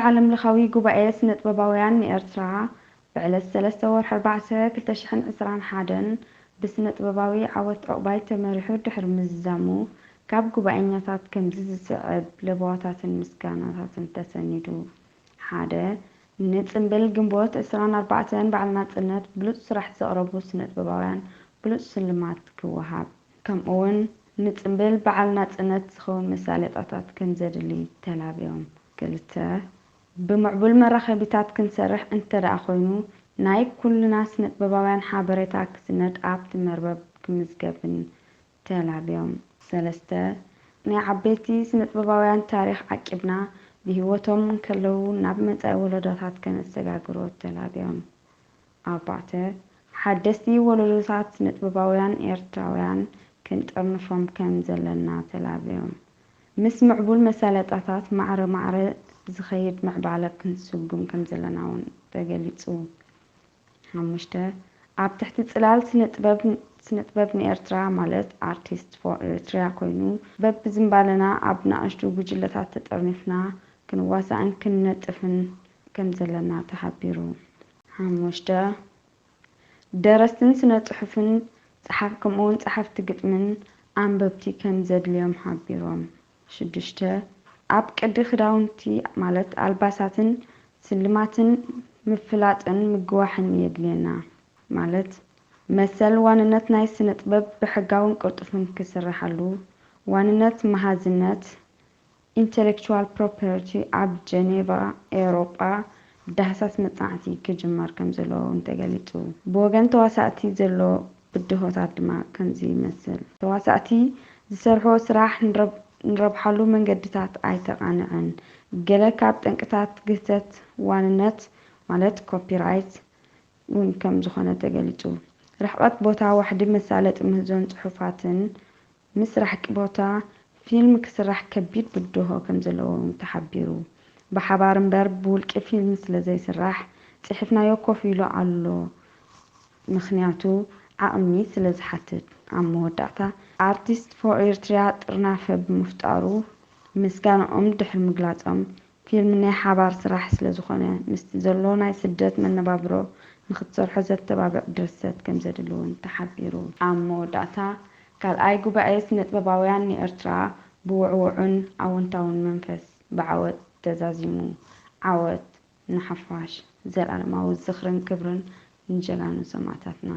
ዓለም ለኻዊ ጉባኤ ስነጥበባውያን ንኤርትራ ብዕለት ሰለስተ ወርሒ ኣርባዕተ ክልተ ሽሕን ዕስራን ሓደን ብስነጥበባዊ ዓወት ዑቕባይ ተመሪሑ ድሕሪ ምዝዛሙ፣ ካብ ጉባኤኛታት ከምዚ ዝስዕብ ለበዋታትን ምስጋናታትን ተሰኒዱ። ሓደ፣ ንጽምብል ግንቦት ዕስራን ኣርባዕተን በዓል ናጽነት ብሉጽ ስራሕ ዘቕረቡ ስነጥበባውያን ብሉጽ ስልማት ክወሃብ፣ ከምኡውን ንጽምብል በዓል ናጽነት ዝኸውን መሳለጥያታት ከም ዘድሊ ተላብዮም። ክልተ፣ ብምዕቡል መራኸቢታት ክንሰርሕ እንተ ደኣ ኮይኑ፣ ናይ ኩልና ስነጥበባውያን ሓበሬታ ክስነድ ኣብቲ መርበብ ክምዝገብን ተላብዮም። ሰለስተ፣ ናይ ዓበይቲ ስነጥበባውያን ታሪኽ ዓቂብና ብህይወቶም እንከለዉ ናብ መጻኢ ወለዶታት ከነሰጋግሮ ተላብዮም። ኣርባዕተ፣ ሓደስቲ ወለዶታት ስነጥበባውያን ኤርትራውያን ክንጥርንፎም ከም ዘለና ተላብዮም። ምስ ምዕቡል መሳለጥያታት ማዕረ ማዕረ ዝኸይድ ምዕባለ ክንስጉም ከም ዘለና እውን ተገሊጹ። ሓሙሽተ፣ ኣብ ትሕቲ ጽላል ስነ ጥበብ ንኤርትራ ማለት ኣርቲስት ፎር ኤርትሪያ ኮይኑ በብዝምባለና ኣብ ንኣሽቱ ጉጅለታት ተጠርኒፍና ክንዋሳእን ክንነጥፍን ከም ዘለና ተሓቢሩ። ሓሙሽተ፣ ደረስትን ስነ ጽሑፍን ጸሓፍ ከምኡውን ጸሓፍቲ ግጥምን ኣንበብቲ ከም ዘድልዮም ሓቢሮም። ሽዱሽተ፣ ኣብ ቅዲ ክዳውንቲ ማለት ኣልባሳትን ስልማትን ምፍላጥን ምግዋሕን የድልየና። ማለት መሰል ዋንነት ናይ ስነ ጥበብ ብሕጋውን ቅልጡፍን ክስርሓሉ፣ ዋንነት መሃዝነት ኢንተሌክቹዋል ፕሮፐርቲ ኣብ ጀኔቫ ኤውሮጳ ብዳህሳስ መጽናዕቲ ክጅመር ከም ዘለዎ እውን ተገሊጹ። ብወገን ተዋሳእቲ ዘሎ ብድሆታት ድማ ከምዚ ይመስል። ተዋሳእቲ ዝሰርሕዎ ስራሕ ንረብሓሉ መንገድታት ኣይተቓንዐን። ገለ ካብ ጠንቅታት ግህሰት ዋንነት ማለት ኮፒራይት እውን ከም ዝኾነ ተገሊጹ። ርሕቐት ቦታ ዋሕዲ መሳለጢ ምህዞን ጽሑፋትን ምስ ራሕቂ ቦታ ፊልም ክስራሕ ከቢድ ብድሆ ከም ዘለዎ እውን ተሓቢሩ። ብሓባር እምበር ብውልቂ ፊልም ስለ ዘይስራሕ ጽሒፍናዮ ኮፍ ኢሉ ኣሎ። ምኽንያቱ ዓቕሚ ስለ ዝሓትት። ኣብ መወዳእታ ኣርቲስት ፎር ኤርትሪያ ጥርናፈ ብምፍጣሩ ምስጋንኦም ድሕሪ ምግላጾም ፊልም ናይ ሓባር ስራሕ ስለ ዝኾነ ምስቲ ዘሎ ናይ ስደት መነባብሮ ንኽትሰርሖ ዘተባብዕ ድርሰት ከም ዘድሊ እውን ተሓቢሩ። ኣብ መወዳእታ ካልኣይ ጉባኤ ስነጥበባውያን ንኤርትራ ብውዕውዑን ኣወንታውን መንፈስ ብዓወት ተዛዚሙ። ዓወት ንሓፋሽ! ዘልኣለማዊ ዝኽርን ክብርን ንጀጋኑ ሰማእታትና!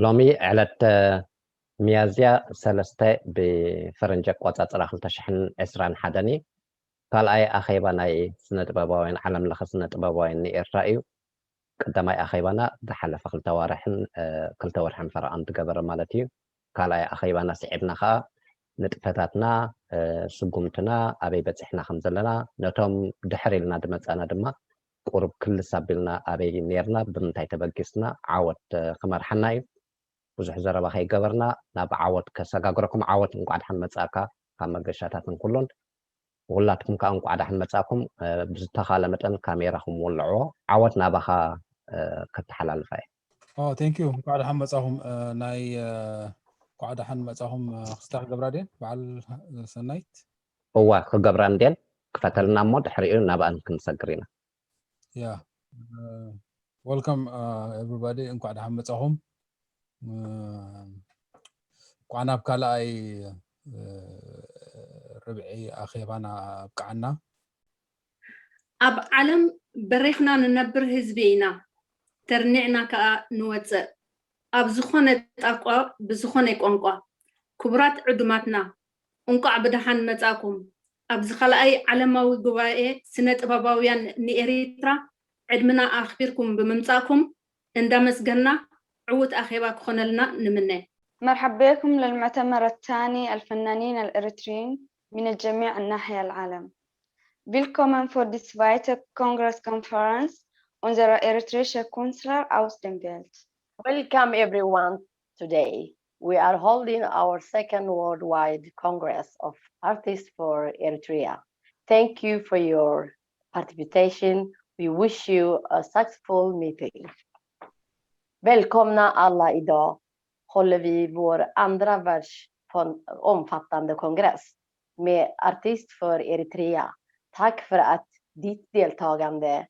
ሎሚ ዕለት ሚያዝያ ሰለስተ ብፈረንጂ ኣቆጻጽራ ክልተ ሽሕን ዕስራን ሓደን እዩ። ካልኣይ ኣኼባ ናይ ስነ ጥበባውያን ዓለም ለኸ ስነ ጥበባውያን ንኤርትራ እዩ። ቀዳማይ ኣኼባና ዝሓለፈ ክልተ ዋርሕን ክልተ ወርሕን ፈረቓን ዝገበረ ማለት እዩ። ካልኣይ ኣኼባና ስዒብና ከዓ ንጥፈታትና፣ ስጉምትና፣ ኣበይ በፂሕና ከም ዘለና፣ ነቶም ድሕር ኢልና ዝመፃና ድማ ቁሩብ ክልስ ኣቢልና ኣበይ ነርና፣ ብምንታይ ተበጊስና ዓወት ክመርሓና እዩ። ብዙሕ ዘረባ ከይገበርና ናብ ዓወት ከሰጋግረኩም። ዓወት እንቋዕ ደሓን መጻእካ። ካብ መገሻታትን ኩሉን ብኩላትኩም ከዓ እንቋዕ ደሓን መጻእኩም። ብዝተኻለ መጠን ካሜራኹም ወልዕዎ። ዓወት ናባኻ ከተሓላልፋ እየ። ቴንክ ዩ። እንቋዕ ደሓን መጻኹም። ናይ እንቋዕ ደሓን መጻኹም። ክስታ ክገብራ ድየን በዓል ሰናይት? እዋ ክገብራ እንድየን። ክፈተልና እሞ ድሕሪኡ ናብኣን ክንሰግር ኢና። ያ ወልካም ኤቭሪባዲ፣ እንኳዕ ደሓን መጻኹም። እንኳዕ ናብ ካልኣይ ርብዒ ኣኼባና ኣብቅዓና። ኣብ ዓለም በሪኽና ንነብር ህዝቢ ኢና፣ ተርኒዕና ከኣ ንወጽእ። ኣብ ዝኾነ ጣቋ ብዝኾነ ቋንቋ። ክቡራት ዕዱማትና፣ እንቋዕ ብደሓን መጻእኩም። ኣብዚ ካልኣይ ዓለማዊ ጉባኤ ስነ ጥበባውያን ንኤሪትራ ዕድምና ኣኽቢርኩም ብምምጻእኩም እንዳመስገንና ዕዉት ኣኼባ ክኾነልና ንምነ። مرحب بكم للمؤتمر الثاني الفنانين الإريتريين من جميع أنحاء العالم. Willkommen für die zweite Kongresskonferenz unserer Eritreische Künstler aus dem Welt. Welcome everyone. Today, we are holding our second Worldwide Congress of Artists for Eritrea. Thank you for your participation. We wish you a successful meeting. Välkomna alla idag håller vi vår andra världsomfattande kongress med Artist för Eritrea. Tack för att ditt deltagande.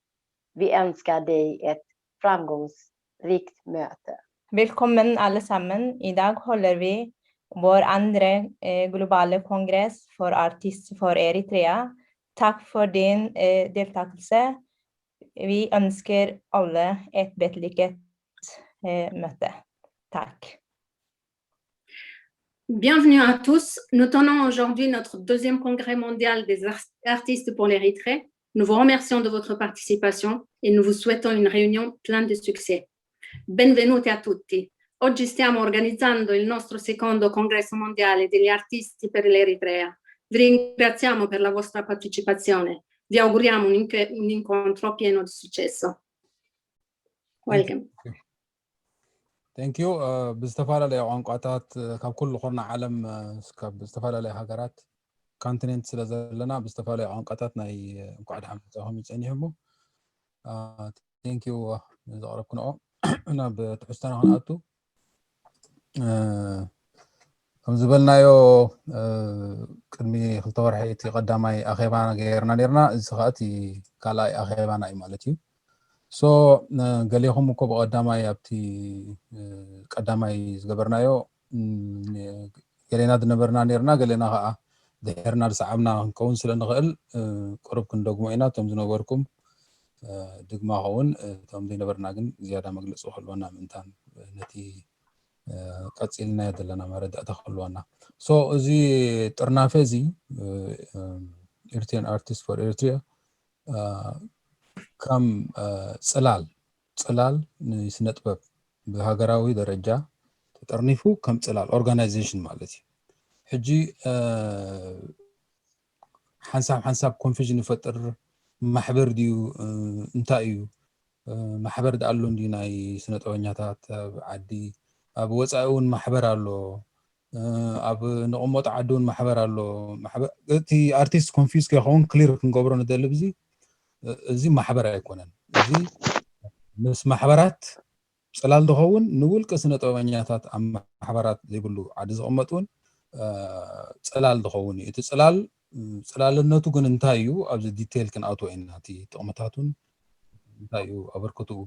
Vi önskar dig ett framgångsrikt möte. Välkommen allesammans. Idag håller vi vår andra eh, globala kongress för artister för Eritrea. Tack för din eh, deltagelse. Vi önskar alla ett väldigt lyckat eh, möte. Tack. Bienvenue à tous. Nous tenons aujourd'hui notre deuxième congrès mondial des ar- artistes pour l'Érythrée. Nous vous remercions de votre participation et nous vous souhaitons une réunion pleine de succès. Benvenuti a tutti. Oggi stiamo organizzando il nostro secondo congresso mondiale degli artisti per l'Eritrea. Vi ringraziamo per la vostra partecipazione. Vi auguriamo un, inc- un incontro pieno di successo. Welcome. Thank you። ብዝተፈላለየ ቋንቋታት ካብ ኩሉ ኩርናዕ ዓለም ካብ ዝተፈላለየ ሃገራት ካንቲኔንት ስለ ዘለና ብዝተፈላለየ ቋንቋታት ናይ እንኳዕ ደሓን መጻኹም ይጸኒሑ እሞ thank you ዘቕረብክንኦ ናብ ትሕዝቶና ክንኣቱ ከም ዝበልናዮ ቅድሚ ክልተ ወርሒ እቲ ቀዳማይ ኣኼባ ገይርና ነርና እዚ ከዓ እቲ ካልኣይ ኣኼባና እዩ ማለት እዩ so ገሌኹም እኮ ብቐዳማይ ኣብቲ ቀዳማይ ዝገበርናዮ ገሌና ዝነበርና ነርና ገሌና ከዓ ድሕርና ዝሰዓብና ክንከውን ስለ ንኽእል ቅሩብ ክንደግሞ ኢና እቶም ዝነበርኩም ድግማ ኸውን እቶም ዘይነበርና ግን ዝያዳ መግለፂ ክህልወና ምእንታን ነቲ ቀፂልናዮ ዘለና መረዳእታ ክህልወና so እዚ ጥርናፈ እዚ Eritrean Artist for Eritrea ከም ፅላል ፅላል ንስነ ጥበብ ብሃገራዊ ደረጃ ተጠርኒፉ ከም ፅላል organization ማለት እዩ ሕጂ ሓንሳብ ሓንሳብ confusion ይፈጥር ማሕበር ድዩ እንታይ እዩ ማሕበር ደኣ ኣሎ እንዲ ናይ ስነ ጥበበኛታት ኣብ ዓዲ ኣብ ወፃኢ እውን ማሕበር ኣሎ ኣብ ንቕመጦ ዓዲ እውን ማሕበር ኣሎ እቲ artist confuse ከይኸውን clear ክንገብሮ ንደሊ ብዚ እዚ ማሕበር ኣይኮነን እዚ ምስ ማሕበራት ፅላል ዝኸውን ንውልቂ ስነ ጥበበኛታት ኣብ ማሕበራት ዘይብሉ ዓዲ ዝቕመጥ እውን ፅላል ዝኸውን እዩ እቲ ፅላል ፅላልነቱ ግን እንታይ እዩ ኣብዚ detail ክንኣትዎ ኢና እቲ ጥቕምታቱን እንታይ እዩ ኣበርክትኡ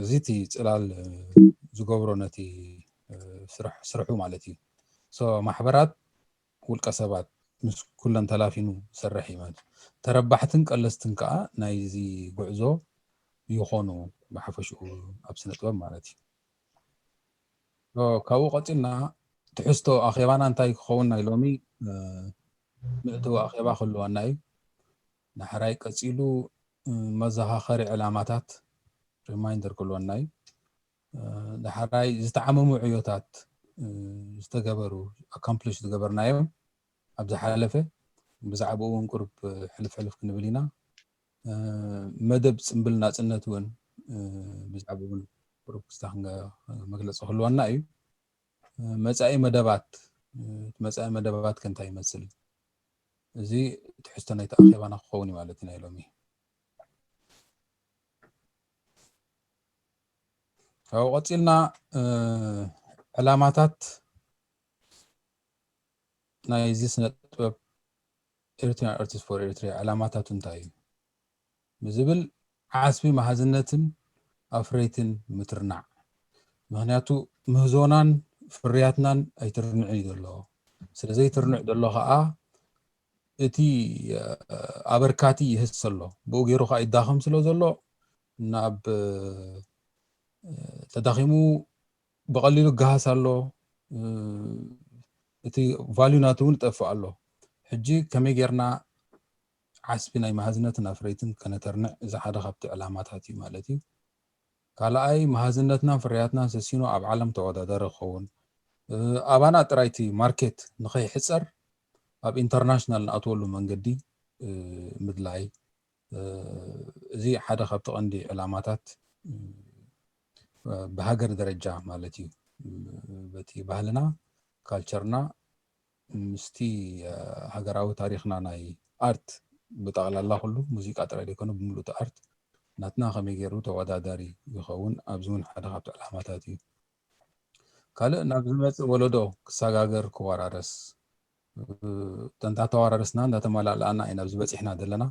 እዚ እቲ ፅላል ዝገብሮ ነቲ ስርሑ ማለት እዩ ማሕበራት ውልቀ ሰባት ምስ ኩለን ተላፊኑ ዝሰርሕ እዩ ማለት ተረባሕትን ቀለስትን ከዓ ናይዚ ጉዕዞ ይኾኑ ብሓፈሽኡ ኣብ ስነ ጥበብ ማለት እዩ ካብኡ ቀፂልና ትሕዝቶ ኣኼባና እንታይ ክኸውን ናይ ሎሚ ምእተዊ ኣኼባ ክህልወና እዩ ዳሕራይ ቀፂሉ መዘኻኸሪ ዕላማታት reminder ክህልወና እዩ ዳሕራይ ዝተዓመሙ ዕዮታት ዝተገበሩ accomplish ዝገበርናዮም ኣብ ዝሓለፈ ብዛዕባኡ እውን ቁሩብ ሕልፍ ሕልፍ ክንብል ኢና መደብ ፅምብል ናፅነት እውን ብዛዕባ እውን ቁሩብ ክስታ መግለፂ ክህልወና እዩ መፃኢ መደባት መፃኢ መደባት ከ እንታይ ይመስል እዚ ትሕዝቶ ናይቲ ኣኼባና ክኸውን እዩ ማለት ናይ ሎሚ ካብኡ ቀፂልና ዕላማታት ናይዚ ስነ ጥበብ Eritrean Artist for Eritrea ዕላማታቱ እንታይ እዩ ብዝብል ዓስቢ መሃዝነትን ኣፍረይትን ምትርናዕ ምክንያቱ ምህዞናን ፍርያትናን ኣይትርንዕን እዩ ዘሎ ስለዘይትርንዕ ዘሎ ከዓ እቲ ኣበርካቲ ይህስ ዘሎ ብኡ ገይሩ ከዓ ይዳኸም ስለ ዘሎ ናብ ተዳኺሙ ብቐሊሉ ገሃስ ኣሎ እቲ value ናቱ እውን ይጠፍእ ኣሎ ሕጂ ከመይ ጌርና ዓስቢ ናይ መሃዝነትን ኣፍረይትን ከነተርንዕ እዚ ሓደ ካብቲ ዕላማታት እዩ ማለት እዩ ካልኣይ መሃዝነትናን ፍርያትናን ሰሲኑ ኣብ ዓለም ተወዳዳሪ ክኸውን ኣባና ጥራይ እቲ ማርኬት ንኸይሕፀር ኣብ ኢንተርናሽናል ንኣትወሉ መንገዲ ምድላይ፣ እዚ ሓደ ካብቲ ቀንዲ ዕላማታት ብሃገር ደረጃ ማለት እዩ። በቲ ባህልና፣ ካልቸርና ምስቲ ሃገራዊ ታሪኽና፣ ናይ ኣርት ብጠቕላላ ኩሉ፣ ሙዚቃ ጥራይ ዘይኮነ ብምሉእ ኣርት ናትና ከመይ ገይሩ ተወዳዳሪ ይኸውን፣ ኣብዚ እውን ሓደ ካብቲ ዕላማታት እዩ። ካልእ ናብ ዝመጽእ ወለዶ ክሰጋገር ክወራረስ፣ እንዳተወራረስና እንዳተመላላእና ኢና ኣብዚ በጺሕና ዘለና።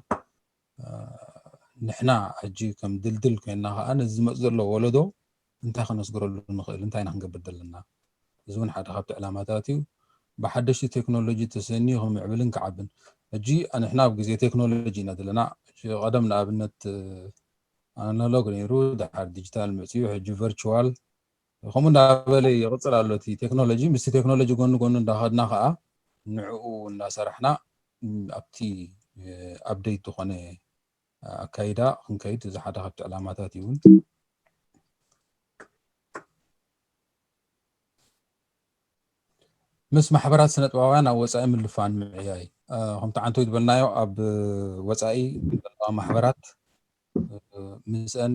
ንሕና ሕጂ ከም ድልድል ኮይንና ከኣ ነዚ ዝመጽእ ዘሎ ወለዶ እንታይ ከነስግረሉ ንኽእል፣ እንታይ ኢና ክንገብር ዘለና? እዚ እውን ሓደ ካብቲ ዕላማታት እዩ። ብሓደሽቲ ቴክኖሎጂ ተሰንዩ ክምዕብልን ክዓብን። ሕጂ ንሕና ኣብ ግዜ ቴክኖሎጂ ኢና ዘለና። ቀደም ንኣብነት ኣናሎግ ነይሩ፣ ድሓር ዲጂታል መጺኡ፣ ሕጂ ቨርቹዋል ከምኡ እንዳበለ ይቕጽል ኣሎ። እቲ ቴክኖሎጂ፣ ምስቲ ቴክኖሎጂ ጎኒ ጎኒ እንዳኸድና ከኣ ንዕኡ እንዳሰራሕና ኣብቲ ኣፕዴት ዝኾነ ኣካይዳ ክንከይድ፣ እዚ ሓደ ካብቲ ዕላማታት እዩ እውን። ምስ ማሕበራት ስነጥበባውያን ኣብ ወጻኢ ምልፋን ምዕያይ። ከምቲ ዓንተው ዝበልናዮ፣ ኣብ ወጻኢ ዘለዋ ማሕበራት ምስአን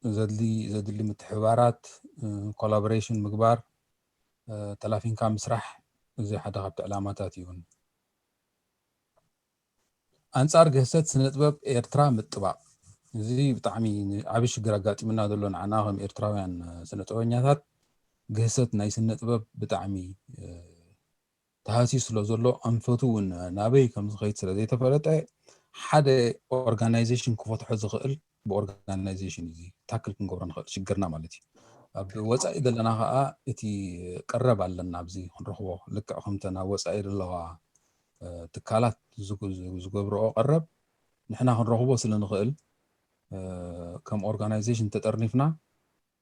ዘድሊ ዘድሊ ምትሕብባራት፣ ኮላቦሬሽን ምግባር፣ ተላፊንካ ምስራሕ፣ እዚ ሓደ ካብቲ ዕላማታት እዩ እውን። ኣንጻር ግህሰት ስነጥበብ ኤርትራ ምጥባቕ፣ እዚ ብጣዕሚ ዓቢ ሽግር ኣጋጢምና ዘሎ ንዓና ከም ኤርትራውያን ስነጥበበኛታት። ግህሰት ናይ ስነጥበብ ብጣዕሚ ተሃስዩ ስለ ዘሎ፣ ኣንፈቱ እውን ናበይ ከም ዝኸይድ ስለ ዘይተፈለጠ፣ ሓደ ኦርጋናይዜሽን ክፈትሖ ዝኽእል ብኦርጋናይዜሽን እዚ ታክል ክንገብሮ ንኽእል ሽግርና ማለት እዩ። ኣብ ወጻኢ ዘለና ከኣ እቲ ቀረብ ኣለና ኣብዚ ክንረኽቦ፣ ልክዕ ከምተን ኣብ ወጻኢ ዘለዋ ትካላት ዝገብርኦ ቀረብ ንሕና ክንረኽቦ ስለ ንኽእል፣ ከም ኦርጋናይዜሽን ተጠርኒፍና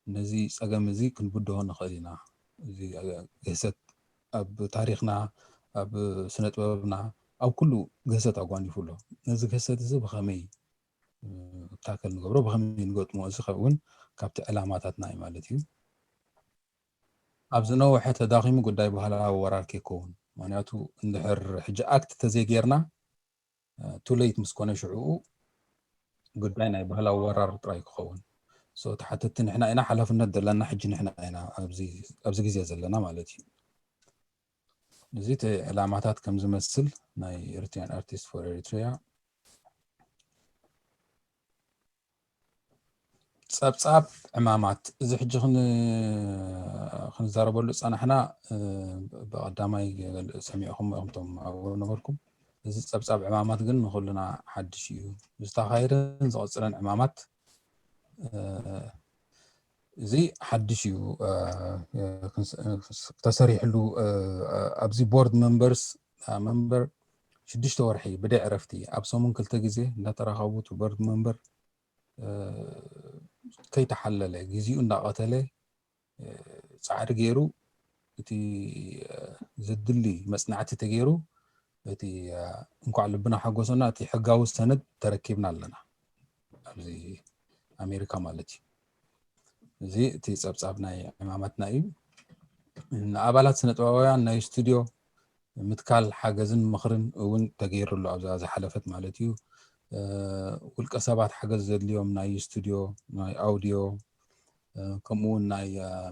ነዚ ጸገም እዚ ክንብድሆ ንኽእል ኢና። እዚ ግህሰት ኣብ ታሪኽና፣ ኣብ ስነ ጥበብና፣ ኣብ ኩሉ ግህሰት ኣጓኒፉ ኣሎ። ነዚ ግህሰት እዚ ብኸመይ ታክል ንገብሮ፣ ብኸመይ ንገጥሞ፣ እዚ እውን ካብቲ ዕላማታትና እዩ ማለት እዩ። ኣብ ዝነውሐ ተዳኺሙ ጉዳይ ባህላዊ ወራር ከይከውን። ምኽንያቱ እንድሕር ሕጂ ኣክት ተዘይጌርና፣ ቱ ሌት ምስ ኮነ ሽዕኡ ጉዳይ ናይ ባህላዊ ወራር ጥራይ ክኸውን። So ተሓተትቲ ንሕና ኢና፣ ሓላፍነት ዘለና ሕጂ ንሕና ኢና ኣብዚ ግዜ ዘለና ማለት እዩ። እዚ እቲ ዕላማታት ከም ዝመስል ናይ Eritrean Artists for Eritrea። ጸብጻብ ዕማማት፣ እዚ ሕጂ ክንዛረበሉ ዝጸናሕና ብቐዳማይ ሰሚዕኹም ኢኹም እቶም ኣብኡ ነበርኩም። እዚ ጸብጻብ ዕማማት ግን ንኹልና ሓድሽ እዩ። ዝተኻየደን ዝቐጽለን ዕማማት እዚ ሓድሽ እዩ። ተሰሪሕሉ ኣብዚ ቦርድ መንበርስ መንበር ሽዱሽተ ወርሒ ብደይ ዕረፍቲ ኣብ ሰሙን ክልተ ግዜ እንዳተራኸቡ እቲ ቦርድ መንበር ከይተሓለለ፣ ግዜኡ እንዳቐተለ፣ ጻዕሪ ገይሩ፣ እቲ ዘድሊ መጽናዕቲ ተገይሩ፣ እቲ እንኳዕ ልብና ሓጎሰና፣ እቲ ሕጋዊ ሰነድ ተረኪብና ኣለና ኣብዚ ኣሜሪካ ማለት እዩ። እዚ እቲ ጸብጻብ ናይ ዕማማትና እዩ። ንኣባላት ስነ ጥበባውያን ናይ ስቱድዮ ምትካል ሓገዝን ምኽርን እውን ተገይሩ ኣሎ ኣብዛ ዝሓለፈት ማለት እዩ። ውልቀ ሰባት ሓገዝ ዘድልዮም ናይ ስቱድዮ፣ ናይ ኣውድዮ፣ ከምኡ እውን ናይ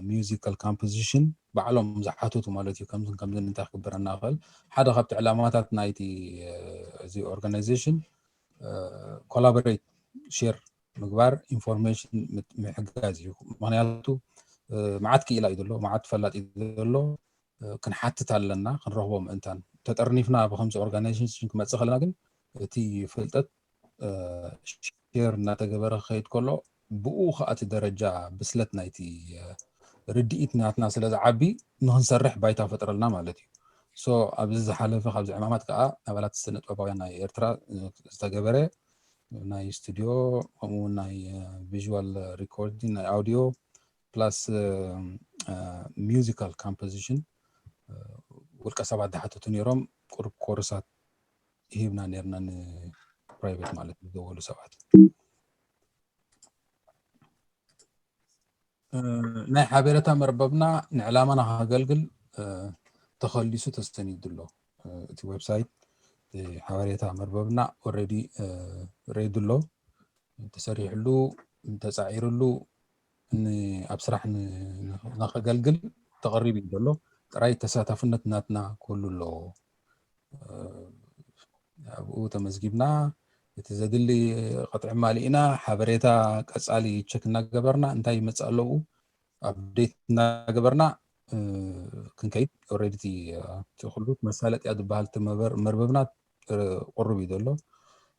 ሚውዚካል ኮምፖዚሽን ባዕሎም ዝሓተቱ ማለት እዩ። ከምዝን ከምዝን እንታይ ክግበረና ይኽእል? ሓደ ካብቲ ዕላማታት ናይቲ እዚ ኦርጋናይዜሽን ኮላቦሬት፣ ሼር ምግባር፣ ኢንፎርሜሽን ምሕጋዝ እዩ። ምኽንያቱ መዓት ክኢላ እዩ ዘሎ፣ መዓት ፈላጥ እዩ ዘሎ። ክንሓትት ኣለና፣ ክንረኽቦ ምእንታን። ተጠርኒፍና ብከምዚ ኦርጋናይዜሽን ክመጽእ ከለና ግን እቲ ፍልጠት ሼር እናተገበረ ክኸይድ ከሎ፣ ብኡ ከዓ እቲ ደረጃ ብስለት ናይቲ ርድኢት ናትና ስለ ዝዓቢ፣ ንክንሰርሕ ባይታ ፈጥረልና ማለት እዩ። So ኣብዚ ዝሓለፈ ካብዚ ዕማማት ከዓ ኣባላት ስነ ጥበባውያን ናይ ኤርትራ ዝተገበረ ናይ ስቱድዮ፣ ከምኡ እውን ናይ ቪዥዋል ሪኮርዲንግ፣ ናይ ኣውዲዮ ፕላስ ሚውዚካል ኮምፖዚሽን ውልቀ ሰባት ዝሓተቱ ነይሮም። ቁሩብ ኮርሳት ሂብና ነርና ንፕራይቬት ማለት ዝደወሉ ሰባት። ናይ ሓቤረታ መርበብና ንዕላማና ከገልግል ተኸሊሱ ተሰኒዱ ኣሎ። እቲ ዌብሳይት ሓበሬታ መርበብና ኦልሬዲ ሬዲ ኣሎ፣ ተሰሪሕሉ፣ ተፃዒርሉ፣ ኣብ ስራሕ ንኸገልግል ተቐሪቡ እዩ ዘሎ። ጥራይ ተሳታፍነት ናትና ክህሉ ኣለዎ። ኣብኡ ተመዝጊብና፣ እቲ ዘድሊ ቅጥዒ ማሊእና፣ ሓበሬታ ቀፃሊ ቸክ እናገበርና፣ እንታይ ይመፅእ ኣለዉ ኣፕዴት እናገበርና ክንከይድ። ኦልሬዲ እቲ ኩሉ መሳለጥያ ዝበሃል መርበብና ቅሩብ እዩ ዘሎ።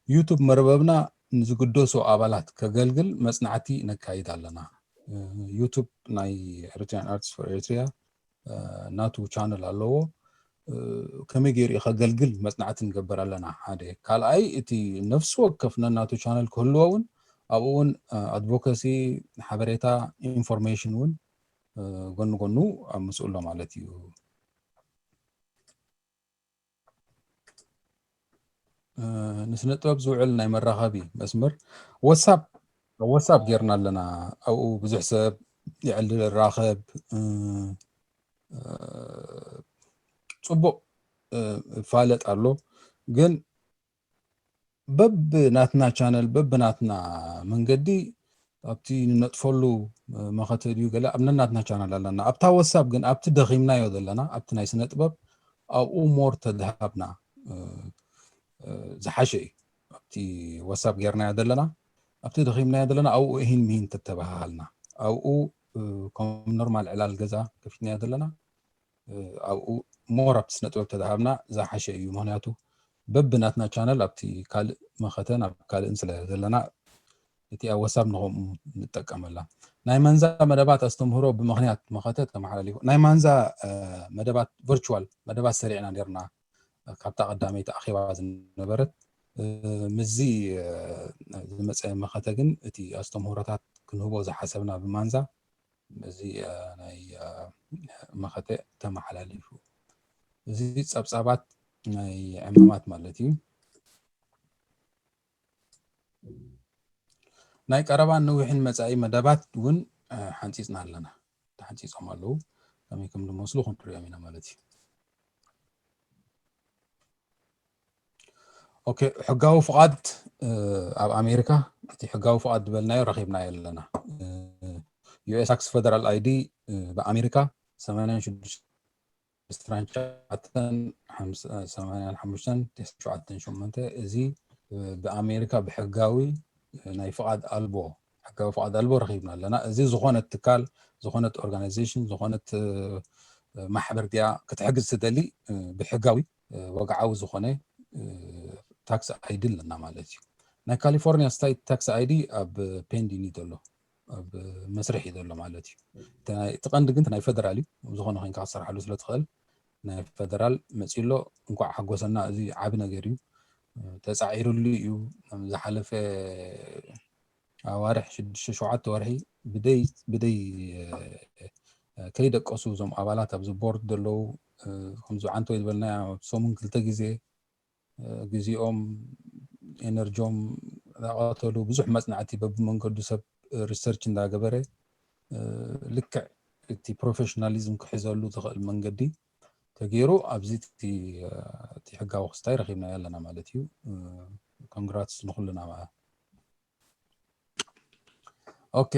ዩቱብ መርበብና ንዝግደሱ ኣባላት ከገልግል መፅናዕቲ ነካይድ ኣለና። ዩቱብ ናይ Eritrean Artists for Eritrea ናቱ ቻነል ኣለዎ። ከመይ ገይሩ ከገልግል መፅናዕቲ ንገብር ኣለና። ሓደ ካልኣይ፣ እቲ ነፍሲ ወከፍ ነናቱ ቻነል ክህልዎ እውን ኣብኡ እውን ኣድቮካሲ፣ ሓበሬታ፣ ኢንፎርሜሽን እውን ጎኒ ጎኑ ኣብ ምስኡ ኣሎ ማለት እዩ። ንስነ ጥበብ ዝውዕል ናይ መራኸቢ መስመር ወሳብ ወሳብ ጌርና ኣለና። ኣብኡ ብዙሕ ሰብ ይዕልል፣ ራኸብ፣ ፅቡቕ ይፋለጥ ኣሎ። ግን በብናትና ቻነል፣ በብናትና መንገዲ፣ ኣብቲ ንነጥፈሉ መኸተ ድዩ ገለ ኣብ ነናትና ቻነል ኣለና። ኣብታ ወሳብ ግን ኣብቲ ደኺምናዮ ዘለና፣ ኣብቲ ናይ ስነ ጥበብ፣ ኣብኡ ሞር ተድሃብና ዝሓሸ እዩ። ኣብቲ ወሳብ ጌርናዮ ዘለና፣ ኣብቲ ደኺምናዮ ዘለና ኣብኡ እሂን ሚሂን ተተባሃሃልና፣ ኣብኡ ከም ኖርማል ዕላል ገዛ ከፊትናዮ ዘለና፣ ኣብኡ ሞር ኣብቲ ስነ ጥበብ ተድሃብና ዝሓሸ እዩ። ምክንያቱ በብናትና ቻነል ኣብቲ ካልእ መኸተ ናብ ካልእን ስለ ዘለና፣ እቲ ኣብ ወሳብ ንኸምኡ ንጠቀመላ። ናይ ማንዛ መደባት ኣስተምህሮ ብምክንያት መኸተ ተመሓላሊፉ። ናይ ማንዛ መደባት ቨርቹዋል መደባት ሰሪዕና ኔርና፣ ካብታ ቀዳመይቲ ኣኼባ ዝነበረት። ምስዚ ዝመፀ መኸተ ግን እቲ ኣስተምህሮታት ክንህቦ ዝሓሰብና ብማንዛ ምስዚ ናይ መኸተ ተመሓላሊፉ። እዚ ፀብፃባት ናይ ዕማማት ማለት እዩ። ናይ ቀረባን ነዊሕን መጻኢ መደባት እውን ሓንጺጽና ኣለና። ተሓንጺጾም ኣለዉ። ከመይ ከም ዝመስሉ ክንሪኦም ኢና ማለት እዩ። ኦኬ፣ ሕጋዊ ፍቓድ ኣብ ኣሜሪካ፣ እቲ ሕጋዊ ፍቓድ ዝበልናዮ ረኺብናዮ ኣለና። ዩ ኤስ ታክስ ፌደራል ኣይ ዲ ብኣሜሪካ ሰማንያን ሽዱሽተ ዕስራን ትሽዓተን ሓምሳን ሰማንያን ሓሙሽተን ትሽዓተን ሸሞንተ፣ እዚ ብኣሜሪካ ብሕጋዊ ናይ ፍቓድ ኣልቦ ሕጋዊ ፍቓድ ኣልቦ ረኺብና ኣለና። እዚ ዝኾነት ትካል፣ ዝኾነት ኦርጋናይዜሽን፣ ዝኾነት ማሕበር ድያ ክትሕግዝ ትደሊ ብሕጋዊ ወግዓዊ ዝኾነ ታክስ ኣይዲ ኣለና ማለት እዩ። ናይ ካሊፎርኒያ ስቴት ታክስ ኣይዲ ኣብ ፔንዲንግ እዩ ዘሎ፣ ኣብ መስርሕ እዩ ዘሎ ማለት እዩ። እቲ ቀንዲ ግን ናይ ፌደራል እዩ። ዝኾነ ኮይንካ ክትሰርሓሉ ስለ ትኽእል ናይ ፌደራል መፂኡ ኣሎ። እንኳዕ ሓጎሰና፣ እዚ ዓቢ ነገር እዩ። ተፃዒሩሉ እዩ። ዝሓለፈ ኣዋርሕ ሽዱሽተ ሸውዓተ ወርሒ ብደይ ብደይ ከይደቀሱ እዞም ኣባላት ኣብዚ ቦርድ ዘለዉ ከምዚ ዓንቶ ዝበልና ሰሙን ክልተ ግዜ ግዜኦም ኤነርጂኦም እናቐተሉ ብዙሕ መፅናዕቲ በብመንገዱ ሰብ ሪሰርች እንዳገበረ ልክዕ እቲ ፕሮፌሽናሊዝም ክሕዘሉ ዝኽእል መንገዲ ተገይሩ ኣብዚ እቲ ሕጋዊ ክስታይ ረኺብናዮ ኣለና ማለት እዩ። ኮንግራትስ ንኩልና። ኦኬ፣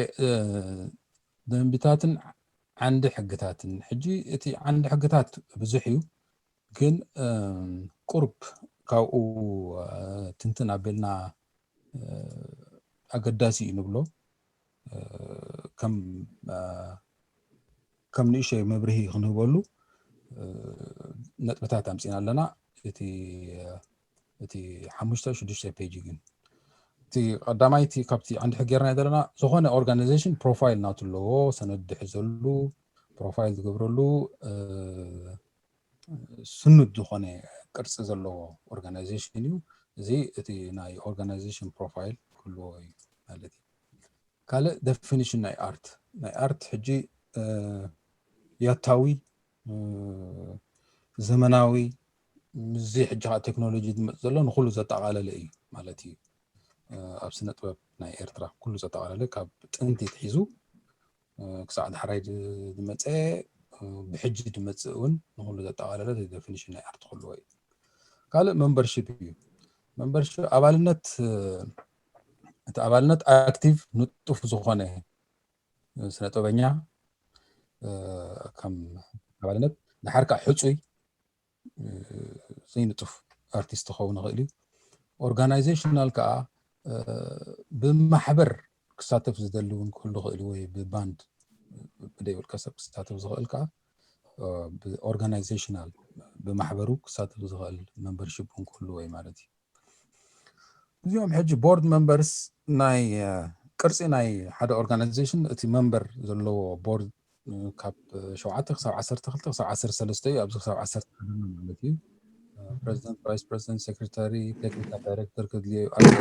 ደንብታትን ዓንዲ ሕግታትን። ሕጂ እቲ ዓንዲ ሕግታት ብዙሕ እዩ፣ ግን ቁሩብ ካብኡ ትንትን ኣቢልና ኣገዳሲ እዩ ንብሎ ከም ከም ንእሽተይ መብርሂ ክንህበሉ ነጥብታት ኣምፂና ኣለና። እቲ እቲ ሓሙሽተ ሽዱሽተ ፔጅ ግን እቲ ቀዳማይ እቲ ካብቲ ዓንዲ ሕጊ ጌርና ዘለና ዝኾነ ኦርጋናይዜሽን ፕሮፋይል ናቱ ኣለዎ፣ ሰነድ ዝሕዘሉ፣ ፕሮፋይል ዝገብረሉ ስኑድ ዝኾነ ቅርፂ ዘለዎ ኦርጋናይዜሽን እዩ። እዚ እቲ ናይ ኦርጋናይዜሽን ፕሮፋይል ክህልዎ እዩ ማለት እዩ። ካልእ ደፊኒሽን ናይ ኣርት፣ ናይ ኣርት ሕጂ ያታዊ፣ ዘመናዊ፣ ምስዚ ሕጂ ከዓ ቴክኖሎጂ ዝመፅ ዘሎ ንኩሉ ዘጠቓለለ እዩ ማለት እዩ። ኣብ ስነ ጥበብ ናይ ኤርትራ ኩሉ ዘጠቓለለ ካብ ጥንቲ ትሒዙ ክሳዕ ዳሕራይ ዝመፀ ብሕጂ ዝመፅእ እውን ንኩሉ ዘጠቓለለ definition ናይ ኣርት ክህልዎ እዩ። ካልእ membership እዩ። Membership ኣባልነት፣ እቲ ኣባልነት ኣክቲቭ ንጡፍ ዝኾነ ስነ ጥበበኛ ከም ኣባልነት፣ ድሓር ከዓ ሕፁይ ዘይንጡፍ ኣርቲስት ክኸውን ይኽእል እዩ። ኦርጋናይዜሽናል ከዓ ብማሕበር ክሳተፍ ዝደሊ እውን ክህሉ ይኽእል እዩ፣ ወይ ብባንድ ብደይ ውልቀ ሰብ ክሳተፍ ዝኽእል ከዓ ብኦርጋናይዜሽናል ብማሕበሩ ክሳተፍ ዝኽእል membership እውን ክህልዎ እዩ ማለት እዩ። እዚኦም ሕጂ ቦርድ members ናይ ቅርፂ ናይ ሓደ ኦርጋናይዜሽን እቲ መንበር ዘለዎ ቦርድ ካብ ሸውዓተ ክሳብ ዓሰርተ ክልተ ክሳብ ዓሰርተ ሰለስተ እዩ። ኣብዚ ክሳብ ዓሰርተ ሓደ ማለት እዩ። ፕሬዚደንት፣ ቫይስ ፕሬዚደንት፣ ሴክሬታሪ፣ ቴክኒካል ዳይሬክተር ከድልዮ እዩ፣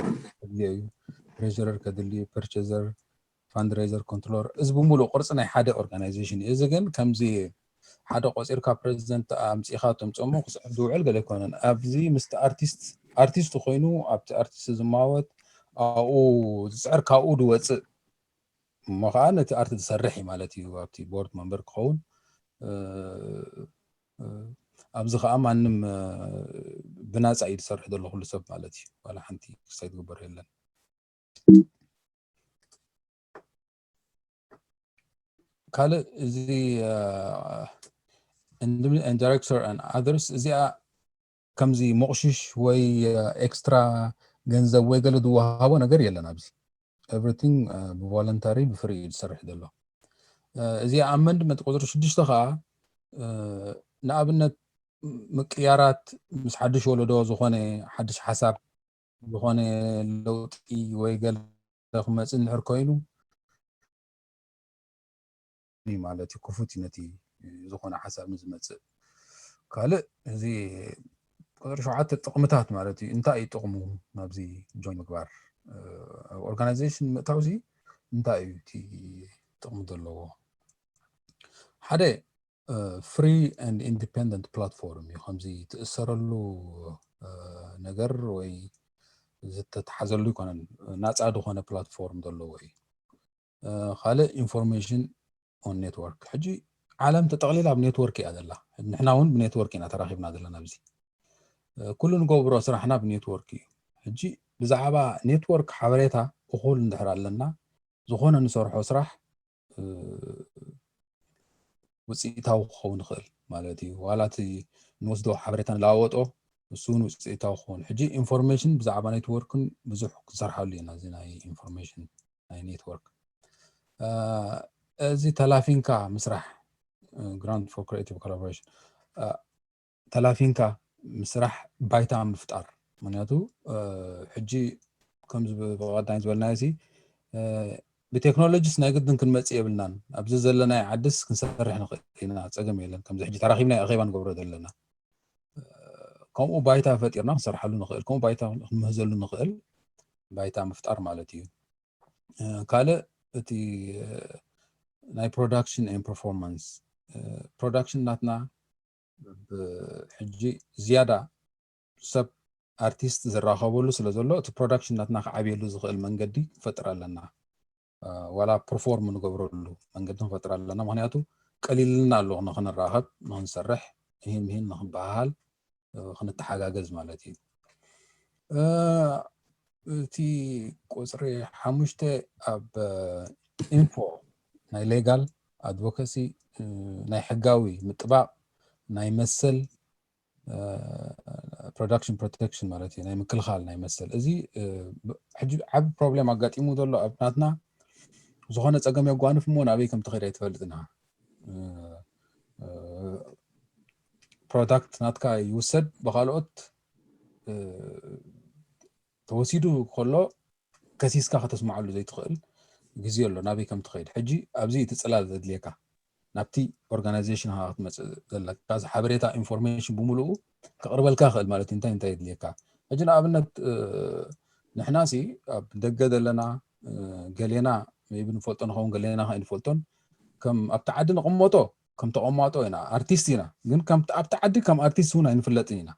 ከድልዮ እዩ፣ ትሬዥረር ከድልዩ፣ ፐርቸዘር፣ ፋንድሬዘር፣ ኮንትሮለር፣ እዚ ብምሉእ ቅርፂ ናይ ሓደ ኦርጋናይዜሽን እዩ። እዚ ግን ከምዚ ሓደ ቆፂርካ ፕሬዚደንት ኣምፂኻ ተምፅሞ ክፅሕፍ ዝውዕል ገለ ኣይኮነን። ኣብዚ ምስቲ ኣርቲስት ኣርቲስት ኮይኑ ኣብቲ ኣርቲስት ዝማወት ኣብኡ ዝፅዕር ካብኡ ዝወፅእ እሞ ከዓ ነቲ ኣርት ዝሰርሕ እዩ ማለት እዩ። ኣብቲ ቦርድ መንበር ክኸውን ኣብዚ ከዓ ማንም ብናፃ እዩ ዝሰርሕ ዘሎ ኩሉ ሰብ ማለት እዩ። ዋላ ሓንቲ ክሳይ ዝግበር የለን። ካልእ እዚ individual and director and others እዚኣ ከምዚ ሞቕሽሽ ወይ ኤክስትራ ገንዘብ ወይ ገለ ዝወሃቦ ነገር የለን ኣብዚ። Everything ብቮለንታሪ ብፍሪ እዩ ዝሰርሕ ዘሎ። እዚኣ ኣመንድመንት ቁፅሪ ሽዱሽተ ከዓ ንኣብነት ምቅያራት ምስ ሓድሽ ወለዶ ዝኾነ ሓድሽ ሓሳብ ዝኾነ ለውጢ ወይ ገለ ክመፅእ እንድሕር ኮይኑ ማለት እዩ፣ ክፉት እዩ ነቲ ዝኾነ ሓሳብ ንዝመፅእ። ካልእ እዚ ቁፅሪ ሸውዓተ ጥቕምታት ማለት እዩ። እንታይ እዩ ጥቕሙ ናብዚ ጆይን ምግባር? ኣብ ኦርጋናይዜሽን ምእታውዚ እንታይ እዩ እቲ ጥቕሚ ዘለዎ? ሓደ free and independent platform እዩ። ከምዚ ትእሰረሉ ነገር ወይ ዝተተሓዘሉ ይኮነን፣ ናፃ ዝኾነ ፕላትፎርም ዘለዎ እዩ። ካልእ information on network። ሕጂ ዓለም ተጠቕሊላ ኣብ ኔትወርክ እያ ዘላ። ንሕና እውን ብኔትወርክ ኢና ተራኺብና ዘለና። ኣብዚ ኩሉ ንገብሮ ስራሕና ብኔትወርክ እዩ። ሕጂ ብዛዕባ ኔትወርክ ሓበሬታ እኹል እንድሕር ኣለና፣ ዝኾነ ንሰርሖ ስራሕ ውፅኢታዊ ክኸውን ይኽእል ማለት እዩ። ዋላ እቲ ንወስዶ ሓበሬታ ንለዋወጦ እሱ እውን ውፅኢታዊ ክኸውን። ሕጂ ኢንፎርሜሽን ብዛዕባ ኔትወርክን ብዙሕ ክንሰርሓሉ ኢና። እዚ ናይ ኢንፎርሜሽን ናይ ኔትወርክ እዚ ተላፊንካ ምስራሕ፣ grant for creative collaboration፣ ተላፊንካ ምስራሕ ባይታ ምፍጣር። ምክንያቱ ሕጂ ከምዚ ብቐዳይ ዝበልናዮ ሲ ብቴክኖሎጂስ ናይ ግድን ክንመፅእ የብልናን። ኣብዚ ዘለናይ ዓድስ ክንሰርሕ ንኽእል ኢና፣ ፀገም የለን። ከምዚ ሕጂ ተራኺብና ኣኼባ ንገብሮ ዘለና ከምኡ ባይታ ፈጢርና ክንሰርሓሉ ንኽእል፣ ከምኡ ባይታ ክንምህዘሉ ንኽእል ባይታ ምፍጣር ማለት እዩ። ካልእ እቲ ናይ production and performance፣ ፕሮዳክሽን ናትና ሕጂ ዝያዳ ሰብ ኣርቲስት ዝራኸበሉ ስለ ዘሎ እቲ ፕሮዳክሽን ናትና ክዓብየሉ ዝኽእል መንገዲ ክፈጥር ኣለና። ዋላ ፐርፎርም ንገብረሉ መንገዲ ክንፈጥር ኣለና። ምክንያቱ ቀሊልና ኣሎ ንክንራኸብ፣ ንክንሰርሕ፣ እሂን ምሂን ንክንበሃሃል፣ ክንተሓጋገዝ ማለት እዩ። እቲ ቁፅሪ ሓሙሽተ ኣብ ኢንፎ ናይ ሌጋል ኣድቮካሲ፣ ናይ ሕጋዊ ምጥባቕ፣ ናይ መሰል ፕሮዳክሽን ፕሮቴክሽን ማለት እዩ፣ ናይ ምክልኻል ናይ መሰል። እዚ ሕጂ ዓቢ ፕሮብሌም ኣጋጢሙ ዘሎ ኣብ ናትና፣ ዝኾነ ፀገም የጓንፍ እሞ ናበይ ከም ትኸይድ ኣይትፈልጥና። ፕሮዳክት ናትካ ይውሰድ ብካልኦት ተወሲዱ ከሎ ከሲስካ ከተስምዓሉ ዘይትኽእል ግዜ ኣሎ፣ ናበይ ከም ትኸይድ። ሕጂ ኣብዚ እቲ ፅላል ዘድልየካ ናብቲ ኦርጋናይዜሽን ኢኻ ክትመፅእ ዘለካ። እዚ ሓበሬታ ኢንፎርሜሽን ብምሉኡ ከቕርበልካ ይኽእል ማለት እዩ። እንታይ እንታይ የድልየካ? ሕጂ ንኣብነት ንሕና ሲ ኣብ ደገ ዘለና ገሌና ቢ ንፈልጦ ንኸውን፣ ገሌና ከይንፈልጦን ከም ኣብቲ ዓዲ ንቕመጦ ከም ተቐማጦ ኢና፣ ኣርቲስት ኢና። ግን ኣብቲ ዓዲ ከም ኣርቲስት እውን ኣይንፍለጥን ኢና።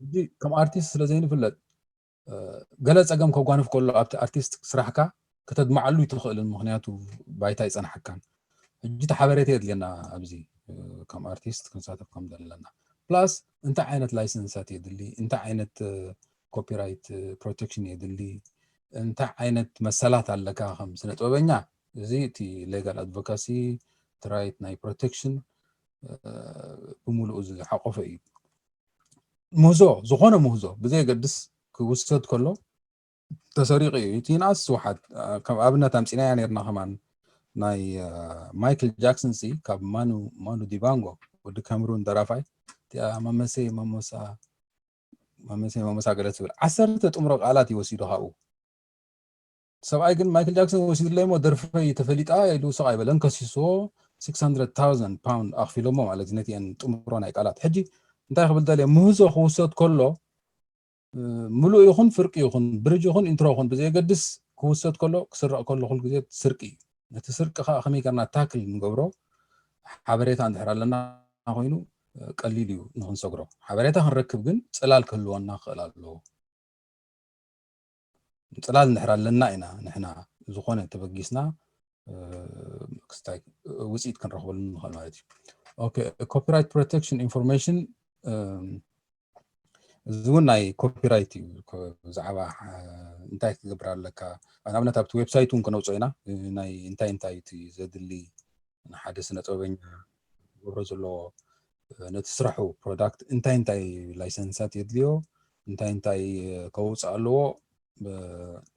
ሕጂ ከም ኣርቲስት ስለ ዘይንፍለጥ ገለ ፀገም ከጓንፍ ከሎ ኣብቲ ኣርቲስት ስራሕካ ከተድምዓሉ ይትኽእልን፣ ምክንያቱ ባይታ ይፀናሓካን። ሕጂ እቲ ሓበሬታ የድልየና ኣብዚ ከም ኣርቲስት ክንሳተፍ ከም ዘለና plus እንታይ ዓይነት ላይሰንሳት የድሊ እንታይ ዓይነት ኮፒራይት ፕሮቴክሽን የድሊ እንታይ ዓይነት መሰላት ኣለካ ከም ስነ ጥበበኛ እዚ እቲ legal advocacy right ናይ ፕሮቴክሽን ብምሉኡ ዝሓቆፈ እዩ ምህዞ ዝኾነ ምህዞ ብዘየገድስ ክውሰድ ከሎ ተሰሪቑ እዩ እቲ ይንኣስ ስውሓት ከም ኣብነት ኣምፂናያ ነርና ከማን ናይ ማይክል ጃክሰን ሲ ካብ ማኑ ማኑ ዲባንጎ ወዲ ካምሩን ደራፋይ እቲኣ መመሰ መመሳ መመሰ መመሳ ገለ ትብል ዓሰርተ ጥምሮ ቃላት ይወሲዱ ካብኡ ሰብኣይ ግን ማይክል ጃክሰን ወሲድለይ ሞ ደርፈይ ተፈሊጣ ኢሉ ስቕ ኣይበለን ከሲስዎ six hundred thousand pound ኣኽፊሎሞ ማለት እዩ ነቲአን ጥምሮ ናይ ቃላት ሕጂ እንታይ ክብል ደልየ ምህዞ ክውሰድ ከሎ ምሉእ ይኹን ፍርቂ ይኹን ብሪጅ ይኹን ኢንትሮ ይኹን ብዘየገድስ ክውሰድ ከሎ ክስረቕ ከሎ ኩል ግዜ ስርቂ እዩ ነቲ ስርቂ ከዓ ከመይ ገርና ታክል ንገብሮ ሓበሬታ እንድሕር ኣለና ኮይኑ ቀሊል እዩ ንክንሰግሮ ሓበሬታ ክንረክብ ግን ፅላል ክህልወና ክኽእል ኣለዎ ፅላል እንድሕር ኣለና ኢና ንሕና ዝኾነ ተበጊስና ክስታይ ውፅኢት ክንረኽበሉ ንኽእል ማለት እዩ copyright protection information እዚ እውን ናይ ኮፒራይት እዩ ብዛዕባ እንታይ ክገብር ኣለካ ንኣብነት ኣብቲ ዌብሳይት እውን ክነውፅኦ ኢና ናይ እንታይ እንታይ እቲ ዘድሊ ንሓደ ስነ ጥበበኛ ክገብሮ ዘለዎ ነቲ ስራሑ ፕሮዳክት እንታይ እንታይ ላይሰንሳት የድልዮ እንታይ እንታይ ከውፅእ ኣለዎ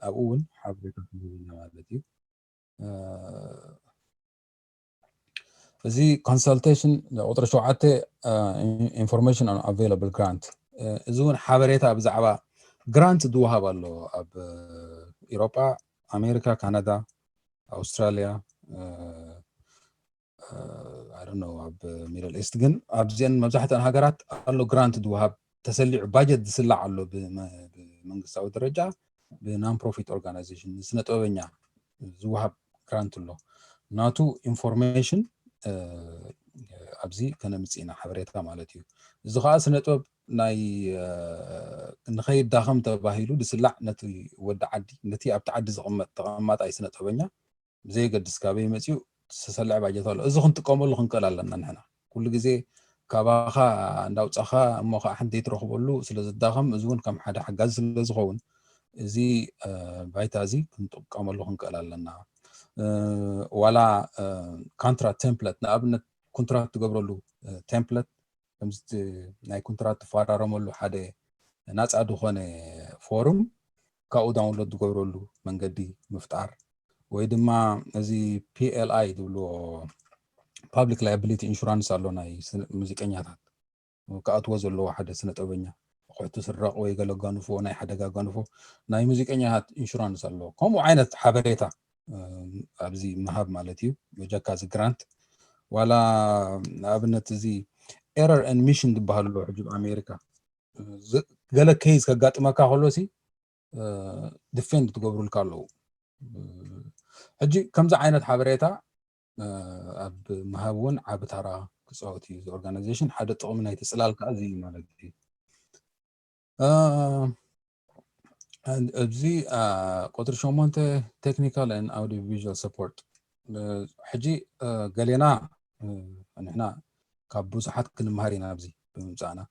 ኣብኡ እውን ሓበሬታ ክንህብና ማለት እዩ እዚ consultation ቁፅሪ ሸውዓተ information on available grant እዚ እውን ሓበሬታ ብዛዕባ grant ዝወሃብ ኣሎ ኣብ ኤሮጳ ኣሜሪካ ካናዳ ኣውስትራሊያ ኣብ middle east ግን ኣብዚአን መብዛሕትአን ሃገራት ኣሎ grant ዝወሃብ ተሰሊዑ budget ዝስላዕ ኣሎ ብመንግስታዊ ደረጃ ብ non profit organization ንስነ ጥበበኛ ዝወሃብ grant ኣሎ ናቱ information ኣብዚ ከነምፅእ ኢና ሓበሬታ ማለት እዩ እዚ ከዓ ስነ ጥበብ ናይ ንኸይዳኸም ተባሂሉ ዝስላዕ ነቲ ወዲ ዓዲ ነቲ ኣብቲ ዓዲ ዝቕመጥ ተቐማጣይ ስነ ጥበበኛ ብዘየገድስ ካበይ መፅኡ ዝተሰልዐ ባጀት ኣሎ እዚ ክንጥቀመሉ ክንክእል ኣለና ንሕና ኩሉ ግዜ ካባኻ እንዳውፃኻ እሞ ከዓ ሓንቲ ትረኽበሉ ስለ ዝዳኸም እዚ እውን ከም ሓደ ሓጋዚ ስለ ዝኸውን እዚ ባይታ እዚ ክንጥቀመሉ ክንክእል ኣለና ዋላ contract template ንኣብነት contract ትገብረሉ template ከምዚ ናይ contract ትፈራረመሉ ሓደ ናፃ ዝኾነ forum ካብኡ download ዝገብረሉ መንገዲ ምፍጣር ወይ ድማ እዚ PLI ዝብልዎ public liability insurance ኣሎ ናይ ሙዚቀኛታት ክኣትዎ ዘለዎ ሓደ ስነ ጥበበኛ ኣቑሑ ትስረቕ ወይ ገለ ኣጋንፎ ናይ ሓደጋ ኣጋንፎ ናይ ሙዚቀኛታት insurance ኣሎ ከምኡ ዓይነት ሓበሬታ ኣብዚ ምሃብ ማለት እዩ በጀካ እዚ grant ዋላ ንኣብነት እዚ error and omission ዝበሃል ኣሎ ሕጂ ኣብ ኣሜሪካ ገለ case ከጋጥመካ ከሎ ሲ defend ትገብሩልካ ኣለዉ ሕጂ ከምዚ ዓይነት ሓበሬታ ኣብ ምሃብ እውን ዓቢ ታራ ክፃወት እዩ እዚ organization ሓደ ጥቕሚ ናይ ትፅላል ከዓ እዚ እዩ ማለት እዩ ኣብዚ ቁፅሪ ሸሞንተ technical and audio visual support ሕጂ ገሌና ንሕና ካብ ብዙሓት ክንምሃር ኢና ኣብዚ ብምምፃእና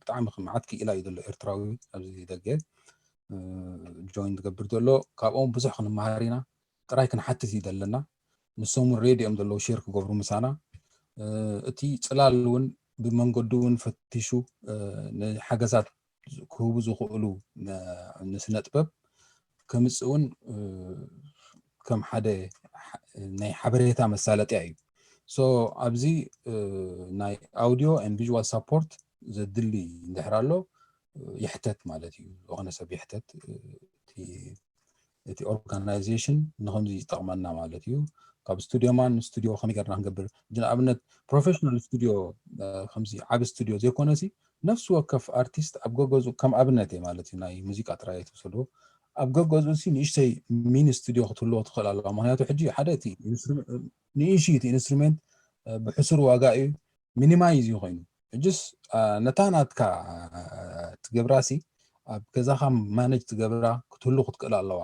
ብጣዕሚ መዓት ክኢላ እዩ ዘሎ ኤርትራዊ ኣብዚ ደገ join ዝገብር ዘሎ ካብኦም ብዙሕ ክንምሃር ኢና ጥራይ ክንሓትት እዩ ዘለና ንሶም እውን ready እዮም ዘለዉ share ክገብሩ ምሳና እቲ ፅላል እውን ብመንገዱ እውን ፈቲሹ ንሓገዛት ክህቡ ዝኽእሉ ንስነ ጥበብ ከምፅእ እውን ከም ሓደ ናይ ሓበሬታ መሳለጥያ እዩ so ኣብዚ ናይ audio and visual support ዘድሊ እንድሕር ኣሎ ይሕተት ማለት እዩ ዝኾነ ሰብ ይሕተት እቲ organization ንከምዚ ይጠቕመና ማለት እዩ ካብ studio man studio ከመይ ገርና ክንገብር ንኣብነት professional studio ከምዚ ዓቢ studio ዘይኮነ ሲ ነፍሲ ወከፍ ኣርቲስት ኣብ ገገዝኡ ከም ኣብነት እየ ማለት እዩ ናይ ሙዚቃ ጥራይ ኣይትውሰድዎ ኣብ ገገዝኡ ሲ ንእሽተይ mini studio ክትህልዎ ትኽእል ኣለዋ ምክንያቱ ሕጂ ሓደ እቲ ንእሽዩ እቲ instrument ብሕሱር ዋጋ እዩ minimize እዩ ኮይኑ ሕጅስ ነታ ናትካ ትገብራ ሲ ኣብ ገዛኻ manage ትገብራ ክትህሉ ክትክእል ኣለዋ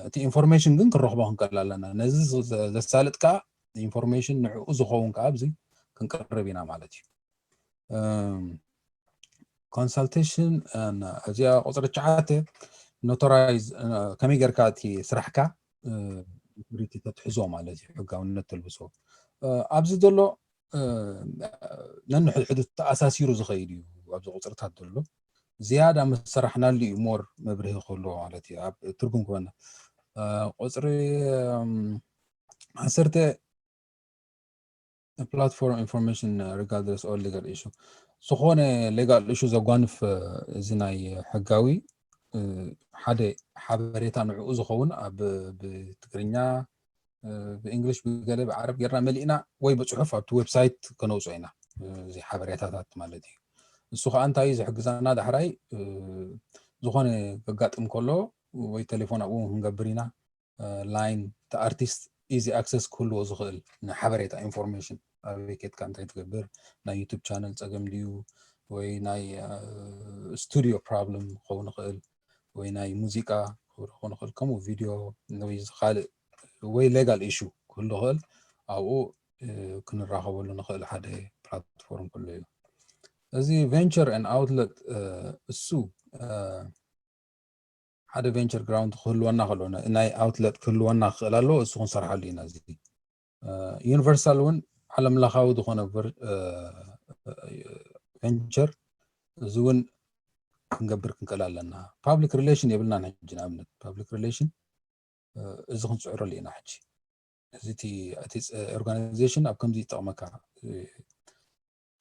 እቲ information ግን ክንረኽቦ ክንክእል ኣለና ነዚ ዘሳልጥ ከዓ information ንዕኡ ዝኸውን ከዓ ኣብዚ ክንቀርብ ኢና ማለት እዩ። Consultation፣ እዚኣ ቁፅሪ ትሽዓተ፣ notorize፣ ከመይ ጌርካ እቲ ስራሕካ security ተትሕዞ ማለት እዩ፣ ሕጋውነት ተልብሶ። ኣብዚ ዘሎ ነንሕድሕዱ ተኣሳሲሩ ዝኸይድ እዩ። ኣብዚ ቁፅርታት ዘሎ ዝያዳ መሰራሕናሉ እዩ፣ more መብርሂ ክህልዎ ማለት እዩ፣ ኣብ ትርጉም ክበና። ቁፅሪ ዓሰርተ፣ platform information regardless all legal issue፣ ዝኾነ legal issue ዘጓንፍ፣ እዚ ናይ ሕጋዊ ሓደ ሓበሬታ ንዕኡ ዝኸውን ኣብ ብትግርኛ፣ ብእንግሊሽ፣ ብገለ ብዓረብ ጌርና መሊእና ወይ ብፅሑፍ ኣብቲ ዌብሳይት ከነውፅኦ ኢና። እዚ ሓበሬታታት ማለት እዩ። እሱ ከዓ እንታይ እዩ ዝሕግዘና? ዳሕራይ ዝኾነ ከጋጥም ከሎ ወይ ቴሌፎን ኣብኡ ክንገብር ኢና። ላይን እቲ ኣርቲስት easy access ክህልዎ ዝኽእል ንሓበሬታ፣ information፣ ኣበይ ኬድካ እንታይ ትገብር፣ ናይ ዩቱብ ቻነል ፀገም ድዩ ወይ ናይ studio problem ክኸውን ይኽእል ወይ ናይ ሙዚቃ ክኸውን ይኽእል፣ ከምኡ ቪድዮ ወይ ካልእ ወይ legal issue ክህሉ ይኽእል፣ ኣብኡ ክንራኸበሉ ንኽእል ሓደ platform ክህሉ እዩ። እዚ venture and outlet እሱ ሓደ venture ground ክህልወና ከሎ ናይ outlet ክህልወና ክኽእል ኣለዎ። እሱ ክንሰርሓሉ ኢና። እዚ ዩኒቨርሳል እውን ዓለም ለኻዊ ዝኾነ venture እዚ እውን ክንገብር ክንክእል ኣለና። Public relation የብልናን ሕጂ። ንኣብነት public relation እዚ ክንፅዕረሉ ኢና ሕጂ። እዚ እቲ organization ኣብ ከምዚ ይጠቕመካ።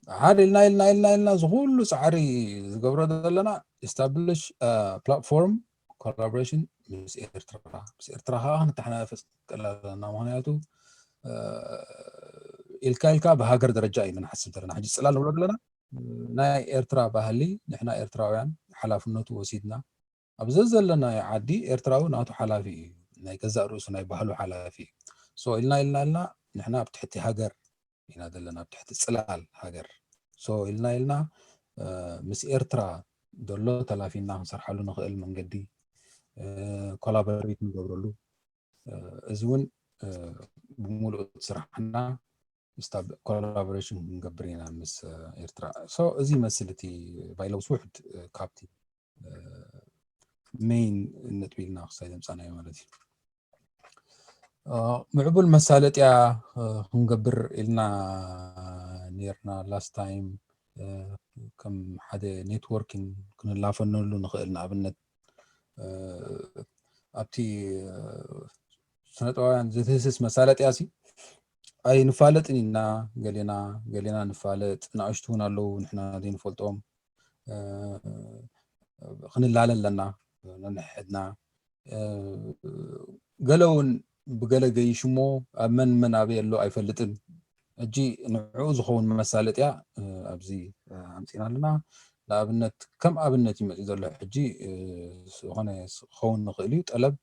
ሓደ ኢልና ኢልና ኢልና ኢልና እዚ ኩሉ ፃዕሪ ዝገብሮ ዘለና establish platform collaboration ምስ ኤርትራ፣ ምስ ኤርትራ ከዓ ክንተሓናፈፅ ክንክእል ኣለና። ምክንያቱ ኢልካ ኢልካ ብሃገር ደረጃ ኢና ንሓስብ ዘለና። ሕጂ ፅላል ንብሎ ዘለና ናይ ኤርትራ ባህሊ፣ ንሕና ኤርትራውያን ሓላፍነቱ ወሲድና ኣብ ዘዘለናዮ ዓዲ ኤርትራዊ ናቱ ሓላፊ እዩ፣ ናይ ገዛእ ርእሱ ናይ ባህሉ ሓላፊ እዩ። So ኢልና ኢልና ኢልና ንሕና ኣብ ትሕቲ ሃገር ኢና ዘለና፣ ኣብ ትሕቲ ፅላል ሃገር። So ኢልና ኢልና ምስ ኤርትራ ዘሎ ተላፊና ክንሰርሓሉ ንኽእል መንገዲ collaborate ንገብረሉ፣ እዚ እውን ብምሉእ ስራሕና collaboration ክንገብር ኢና ምስ ኤርትራ። So እዚ ይመስል እቲ ባይለውስ ውሕድ ካብቲ main ነጥቢ ኢልና ክሳይ ዘምፃናዮ ማለት እዩ። ምዕቡል መሳለጥያ ክንገብር ኢልና ነርና last time፣ ከም ሓደ networking ክንላፈነሉ ንኽእል። ንኣብነት ኣብቲ ስነጥበባውያን ዝትህስስ መሳለጥያ ሲ ኣይንፋለጥን ኢና። ገሌና ገሌና ንፋለጥ፣ ንኣሽቱ እውን ኣለዉ ንሕና ዘይንፈልጦም። ክንላለ ኣለና ነንሕድና። ገለ እውን ብገለ ገይሽሞ ኣብ መን መን ኣበይ ኣሎ ኣይፈልጥን። ሕጂ ንዕኡ ዝኸውን መሳለጥያ ኣብዚ ኣምፂና ኣለና። ንኣብነት ከም ኣብነት እዩ መፂኡ ዘሎ። ሕጂ ዝኾነ ክኸውን ንኽእል እዩ። ጠለብ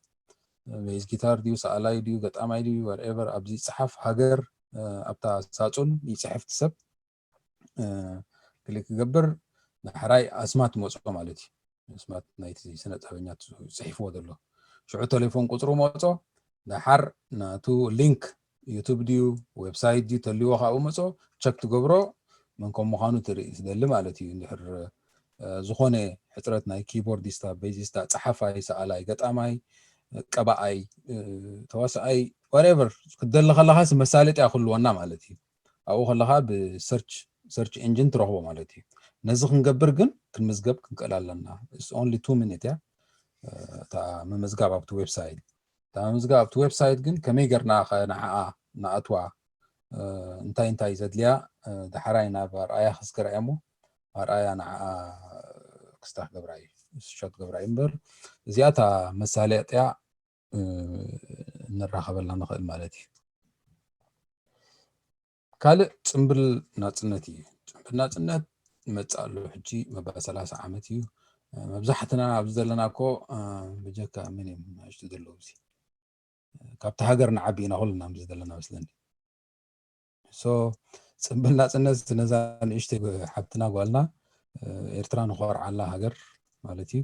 ቤዝ ጊታር ድዩ፣ ሰኣላይ ድዩ፣ ገጣማይ ድዩ፣ whatever፣ ኣብዚ ፀሓፍ ሃገር ኣብታ ሳፁን ይፅሕፍ ሰብ። ክሊክ ክገብር ዳሕራይ ኣስማት መፅኦ ማለት እዩ። ኣስማት ናይቲ ስነ ጥበበኛ ፅሒፍዎ ዘሎ። ሽዑ ቴሌፎን ቁፅሩ መፅኦ። ዳሓር ናቱ ሊንክ ዩቱብ ድዩ ዌብሳይት ድዩ ተልዎ ካብኡ መፅኦ፣ ቸክ ትገብሮ፣ መን ከም ምዃኑ ትርኢ ትደሊ ማለት እዩ። እንድሕር ዝኾነ ሕፅረት ናይ ኪቦርዲስታ፣ ቤዚስታ፣ ፀሓፋይ፣ ሰኣላይ፣ ገጣማይ፣ ቀባኣይ፣ ተዋሳኣይ፣ whatever ክትደሊ ከለኻስ መሳለጥያ ክህልወና ማለት እዩ። ኣብኡ ከለኻ ብሰርች፣ ሰርች ኢንጂን ትረኽቦ ማለት እዩ። ነዚ ክንገብር ግን ክንምዝገብ ክንክእል ኣለና። It's only two minute እያ እታ ምምዝጋብ ኣብቲ ዌብሳይት። እታ ምምዝጋብ ኣብቲ ዌብሳይት ግን ከመይ ጌርና ከ ንዓኣ ንኣትዋ፣ እንታይ እንታይ ዘድልያ፣ ዳሕራይ ናብ ኣርኣያ ክስገራ እያ እሞ ኣርኣያ ንዓኣ ክስታ ክገብራ እዩ፣ ስክሪንሾት ክገብራ እዩ። እምበር እዚኣ እታ መሳለጥያ ንራኸበላ ንኽእል ማለት እዩ። ካልእ ጽምብል ናጽነት እዩ። ጽምብል ናጽነት ይመጽእ ኣሎ፣ ሕጂ መበል ሰላሳ ዓመት እዩ። መብዛሕትና ኣብዚ ዘለና እኮ ብጀካ መን እዮም ንኣሽቱ ዘለዉ? እዚ ካብቲ ሃገር ንዓቢ ኢና ኩልና ኣብዚ ዘለና መስለኒ። So ጽምብል ናጽነት ነዛ ንእሽተይ ሓብትና ጓልና ኤርትራ ንኾርዓላ ሃገር ማለት እዩ።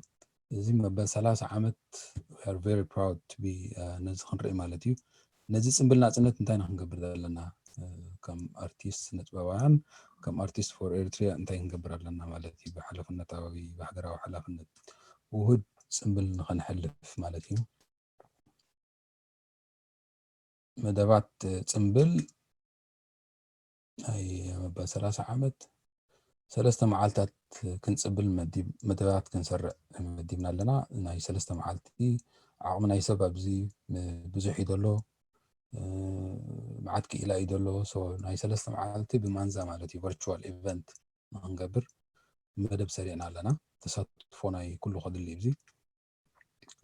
እዚ መበል ሰላሳ ዓመት we are very proud to be ነዚ ክንርኢ ማለት እዩ። ነዚ ጽምብል ናጽነት እንታይ ኢና ክንገብር ዘለና? ከም ኣርቲስት ስነጥበባውያን፣ ከም ኣርቲስት ፎር ኤርትሪያ እንታይ ክንገብር ኣለና ማለት እዩ? ብሓላፍነታዊ፣ ብሃገራዊ ሓላፍነት ውሁድ ጽምብል ንኸነሕልፍ ማለት እዩ። መደባት ጽምብል ናይ መበል ሰላሳ ዓመት ሰለስተ መዓልታት ክንጽብል መዲብ-፣ መደባት ክንሰርዕ መዲብና ኣለና። ናይ ሰለስተ መዓልቲ ዓቕሚ ናይ ሰብ ኣብዚ ብዙሕ እዩ ዘሎ። መዓት ክኢላ እዩ ዘሎ። So ናይ ሰለስተ መዓልቲ ብማንዛ ማለት እዩ ቨርቹዋል ኢቨንት ንክንገብር መደብ ሰሪዕና ኣለና። ተሳትፎ ናይ ኩሉ ከድሊ እዩ።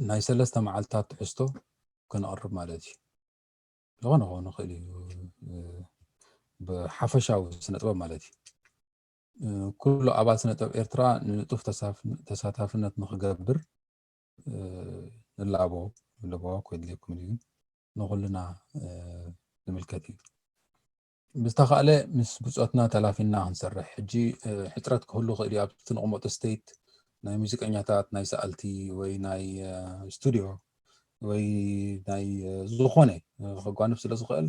ናይ ሰለስተ መዓልታት ትሕዝቶ ከነቕርብ ማለት እዩ። ዝኾነ ክኸውን ይኽእል እዩ። ብሓፈሻዊ ስነ ጥበብ ማለት እዩ። ኩሉ ኣባል ስነ ጥበብ ኤርትራ ንንጡፍ ተሳታፍነት ንክገብር ንላቦ፣ ንለቦ ክድልየኩም እዩ። ንኹልና ዝምልከት እዩ። ብዝተኻእለ ምስ ብጾትና ተላፊና ክንሰርሕ። ሕጂ ሕጽረት ክህሉ ይኽእል እዩ ኣብቲ ንቕመጦ ስቴት ናይ ሙዚቀኛታት፣ ናይ ሰኣልቲ ወይ ናይ ስቱድዮ ወይ ናይ ዝኾነ ከጓንፍ ስለ ዝኽእል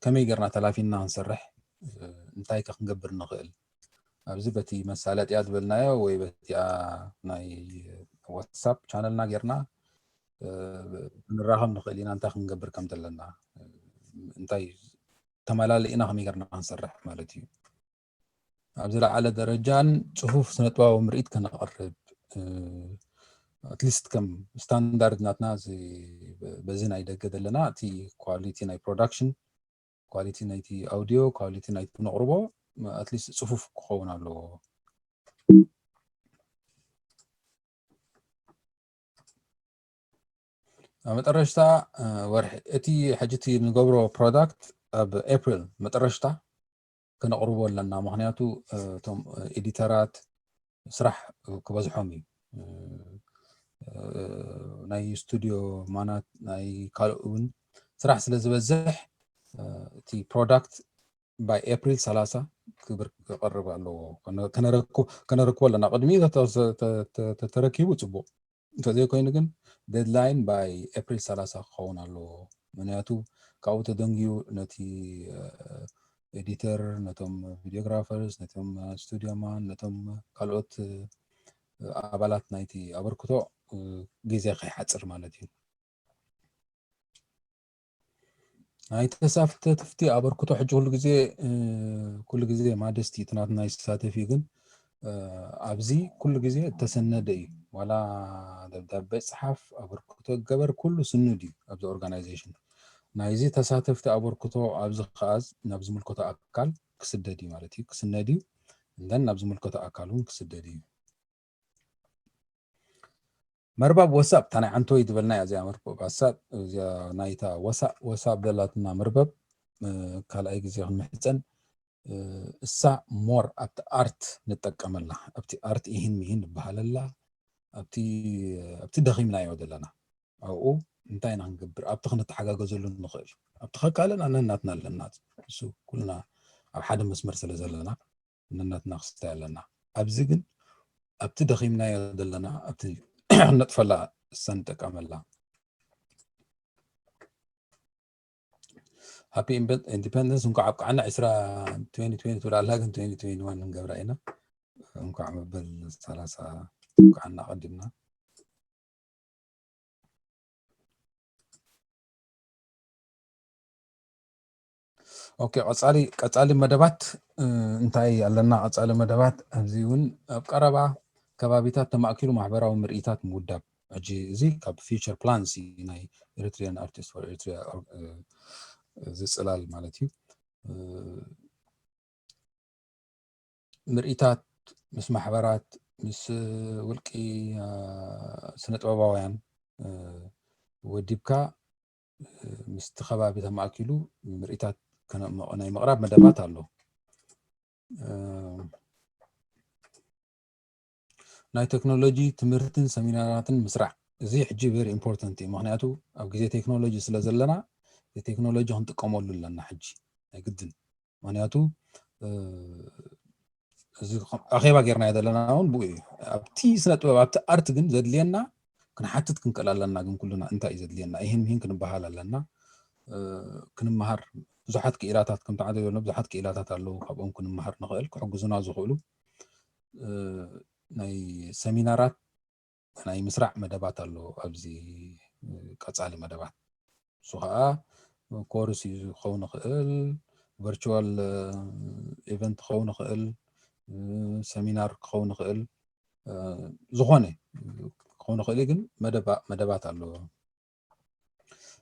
ከመይ ጌርና ተላፊና ክንሰርሕ፣ እንታይ ከ ክንገብር ንኽእል? ኣብዚ በቲ መሳለጥያ ዝበልናዮ ወይ በቲኣ ናይ ዋትሳፕ ቻነልና ጌርና ክንራኸብ ንኽእል ኢና። እንታይ ክንገብር ከም ዘለና፣ እንታይ ተመላሊእና ከመይ ጌርና ክንሰርሕ ማለት እዩ። ኣብ ዝለዓለ ደረጃን ጽፉፍ ስነጥበባዊ ምርኢት ከነቕርብ፣ ኣትሊስት ከም ስታንዳርድ ናትና በዚ ናይ ደገ ዘለና እቲ ኳሊቲ ናይ ፕሮዳክሽን፣ ኳሊቲ ናይቲ ኣውዲዮ፣ ኳሊቲ ናይቲ ነቕርቦ ኣትሊስት ጽፉፍ ክኸውን ኣለዎ። ኣብ መጠረሽታ ወርሒ እቲ ሕጂ እቲ ንገብሮ ፕሮዳክት ኣብ ኤፕሪል መጠረሽታ ከነቕርቦ ኣለና። ምኽንያቱ እቶም ኤዲተራት ስራሕ ክበዝሖም እዩ። ናይ ስቱድዮ ማናት ናይ ካልእ እውን ስራሕ ስለ ዝበዝሕ እቲ ፕሮዳክት ባይ ኤፕሪል ሰላሳ ክብር ክቐርብ ኣለዎ። ከነረክቦ ኣለና። ቅድሚ ተተረኪቡ ጽቡቕ። እንተዘይኮይኑ ግን ዴድላይን ባይ ኤፕሪል ሰላሳ ክኸውን ኣለዎ። ምክንያቱ ካብኡ ተደንጊዩ ነቲ ኤዲተር፣ ነቶም ቪዲዮግራፈርስ፣ ነቶም ስቱዲዮ ማን፣ ነቶም ካልኦት ኣባላት ናይቲ ኣበርክቶ ግዜ ከይሓፅር ማለት እዩ። ናይ ተሳተፍቲ ኣበርክቶ ሕጂ ኩሉ ግዜ ኩሉ ግዜ ማደስቲ እቲ ናትና ይሳተፍ እዩ፣ ግን ኣብዚ ኩሉ ግዜ እተሰነደ እዩ። ዋላ ደብዳቤ ጽሓፍ፣ ኣበርክቶ ገበር፣ ኩሉ ስኑድ እዩ ኣብዚ ኦርጋናይዜሽን። ናይዚ ተሳተፍቲ ኣበርክቶ ኣብዚ ከኣ ናብ ዝምልከቶ ኣካል ክስደድ እዩ ማለት እዩ፣ ክስነድ እዩ። እንደን ናብ ዝምልከቶ ኣካል እውን ክስደድ እዩ። መርባብ ወሳብ እታ ናይ ዓንቶይ ዝበልናያ እዚኣ መርባብ ወሳብ እዚኣ ናይታ ወሳብ ወሳብ ደላትና መርበብ ካልኣይ ግዜ ክንምሕፀን እሳ ሞር ኣብቲ ኣርት ንጠቀመላ ኣብቲ ኣርት ይህን ምሂን ንበሃለላ ኣብቲ ኣብቲ ደኺምናዮ ዘለና ኣብኡ እንታይ ኢና ክንገብር ኣብቲ ክንተሓጋገዘሉ ንኽእል ኣብቲ ከካለን ኣነናትና ኣለና እሱ ኩልና ኣብ ሓደ መስመር ስለ ዘለና ነናትና ክስታይ ኣለና። ኣብዚ ግን ኣብቲ ደኺምናዮ ዘለና ኣብቲ ክነጥፈላ እሳ ንጠቀመላ። ሃፒ ኢንዲፐንደንስ እንኳዕ ኣብቅዓና። ዕስራ ትወንቲ ትወንቲ ትብል ኣላ ግን ትወንቲ ትወንቲ ዋን ንገብራ ኢና። እንኳዕ መበል ሰላሳ ኣብቅዓና ኣቐዲምና። ኦኬ ቀጻሊ ቀጻሊ መደባት እንታይ ኣለና? ቀጻሊ መደባት ኣብዚ እውን ኣብ ቀረባ ከባቢታት ተማእኪሉ ማሕበራዊ ምርኢታት ምውዳብ። ሕጂ እዚ ካብ ፊውቸር ፕላንስ ናይ ኤሪትሪያን ኣርቲስት ፎር ኤሪትሪያ ዝጽላል ማለት እዩ። ምርኢታት ምስ ማሕበራት ምስ ውልቂ ስነ ጥበባውያን ወዲብካ ምስቲ ከባቢ ተማእኪሉ ምርኢታት ናይ ምቕራብ መደባት ኣሎ። ናይ ቴክኖሎጂ ትምህርትን ሰሚናራትን ምስራዕ እዚ ሕጂ very important እዩ። ምክንያቱ ኣብ ግዜ ቴክኖሎጂ ስለ ዘለና ቴክኖሎጂ ክንጥቀመሉ ኣለና ሕጂ ናይ ግድን። ምክንያቱ እዚ ኣኼባ ጌርናዮ ዘለና እውን ብኡ እዩ። ኣብቲ ስነ ጥበብ ኣብቲ ኣርት ግን ዘድልየና ክንሓትት ክንክእል ኣለና። ግን ኩልና እንታይ እዩ ዘድልየና? ይህን ይህን ክንበሃል ኣለና። ክንመሃር ብዙሓት ክኢላታት፣ ከምቲ ዓደ ዝበልና ብዙሓት ክኢላታት ኣለዉ፣ ካብኦም ክንመሃር ንኽእል፣ ክሕግዙና ዝኽእሉ ናይ ሰሚናራት ናይ ምስራዕ መደባት ኣሎ ኣብዚ ቀጻሊ መደባት። እሱ ኸዓ ኮርስ እዩ ክኸውን ይኽእል፣ ቨርቹዋል ኢቨንት ክኸውን ይኽእል፣ ሰሚናር ክኸውን ይኽእል፣ ዝኾነ ክኸውን ይኽእል እዩ። ግን መደባት ኣለዎ።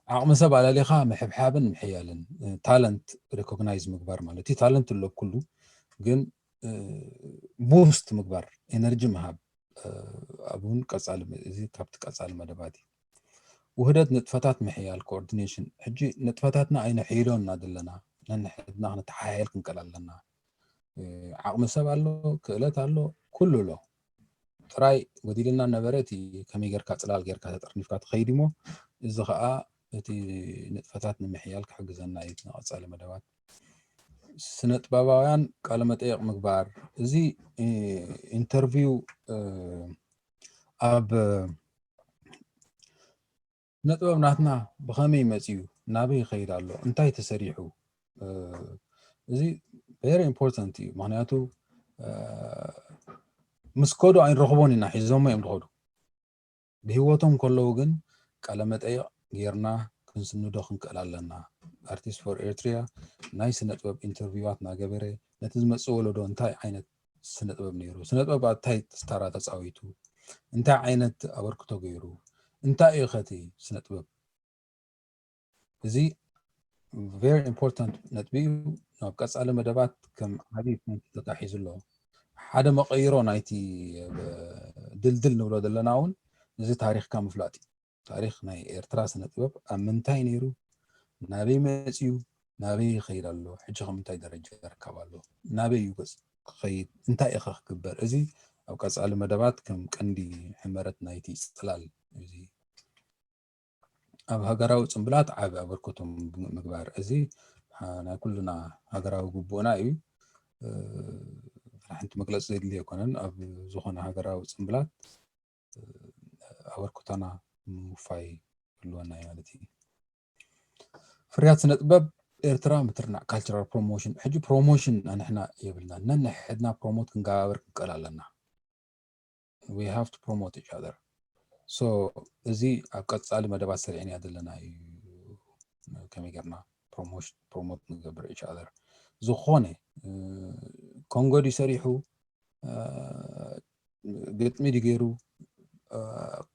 ዓቕሚ ሰብ ኣላሊኻ ምሕብሓብን ምሕያልን፣ ታለንት ሪኮግናይዝ ምግባር ማለት እዩ። ታለንት ኣሎ ኩሉ፣ ግን ቡስት ምግባር፣ ኤነርጂ ምሃብ፣ ኣብውን ቀጻሊ እዚ ካብቲ ቀጻሊ መደባት እዩ። ውህደት ንጥፈታት ምሕያል፣ ኮኦርዲኔሽን። ሕጂ ንጥፈታትና ኣይነሕይሎን ኢና ዘለና፣ ነንሕድና ክንተሓያየል ክንክእል ኣለና። ዓቕሚ ሰብ ኣሎ፣ ክእለት ኣሎ፣ ኩሉ ኣሎ። ጥራይ ጎዲልና ነበረ እቲ ከመይ ጌርካ ጽላል ጌርካ ተጠርኒፍካ ትኸይድ እሞ፣ እዚ ኸኣ እቲ ንጥፈታት ንምሕያል ክሕግዘና እዩ። እቲ ንቐጻሊ መደባት ስነ ጥበባውያን ቃለ መጠየቕ ምግባር፣ እዚ ኢንተርቪው ኣብ ስነ ጥበብ ናትና ብኸመይ መጽዩ፣ ናበይ ይኸይድ ኣሎ፣ እንታይ ተሰሪሑ፣ እዚ ቨሪ ኢምፖርታንት እዩ። ምክንያቱ ምስ ከዱ ኣይንረኽቦን ኢና፣ ሒዞሞ እዮም ዝኸዱ። ብህይወቶም ከለዉ ግን ቃለ መጠይቕ ጌርና ክንስንዶ ክንክእል ኣለና። ኣርቲስት ፎር ኤርትሪያ ናይ ስነ ጥበብ ኢንተርቪዋት እናገበረ ነቲ ዝመጽእ ወለዶ እንታይ ዓይነት ስነ ጥበብ ነይሩ፣ ስነ ጥበብ ኣብ እንታይ ስታራ ተጻዊቱ፣ እንታይ ዓይነት ኣበርክቶ ገይሩ፣ እንታይ እዩ ኸቲ ስነ ጥበብ? እዚ ቨሪ ኢምፖርታንት ነጥቢ እዩ። ናብ ቀጻሊ መደባት ከም ዓብዪ ፖይንት ተታሒዙ ኣሎ። ሓደ መቐይሮ ናይቲ ድልድል ንብሎ ዘለና እውን እዚ ታሪኽካ ምፍላጥ እዩ። ታሪኽ ናይ ኤርትራ ስነ ጥበብ ኣብ ምንታይ ነይሩ፣ ናበይ መጽዩ፣ ናበይ ይኸይድ ኣሎ፣ ሕጂ ከም እንታይ ደረጃ ይርከብ ኣሎ፣ ናበይ እዩ ገጽ ክኸይድ፣ እንታይ ኢኸ ክግበር? እዚ ኣብ ቀጻሊ መደባት ከም ቀንዲ ሕመረት ናይቲ ጽላል እዚ ኣብ ሃገራዊ ጽምብላት ዓቢ ኣበርክቶ ምግባር፣ እዚ ናይ ኩልና ሃገራዊ ግቡእና እዩ። ሓንቲ መግለጺ ዘድልዮ ኣይኮነን። ኣብ ዝኾነ ሃገራዊ ጽምብላት ኣበርክቶና ምውፋይ ክህልወና እዩ ማለት እዩ። ፍርያት ስነ ጥበብ ኤርትራ ምትርናዕ፣ ካልቸራል ፕሮሞሽን። ሕጂ ፕሮሞሽን ኣንሕና የብልና፣ ነንሕድና ፕሮሞት ክንገባበር ክንክእል ኣለና። We have to promote each other። So እዚ ኣብ ቀጻሊ መደባት ሰሪዕና ዘለና እዩ፣ ከመይ ጌርና ፕሮሞት ንገብር each other። ዝኾነ ኮንጎ ድዩ ሰሪሑ፣ ግጥሚ ድዩ ገይሩ፣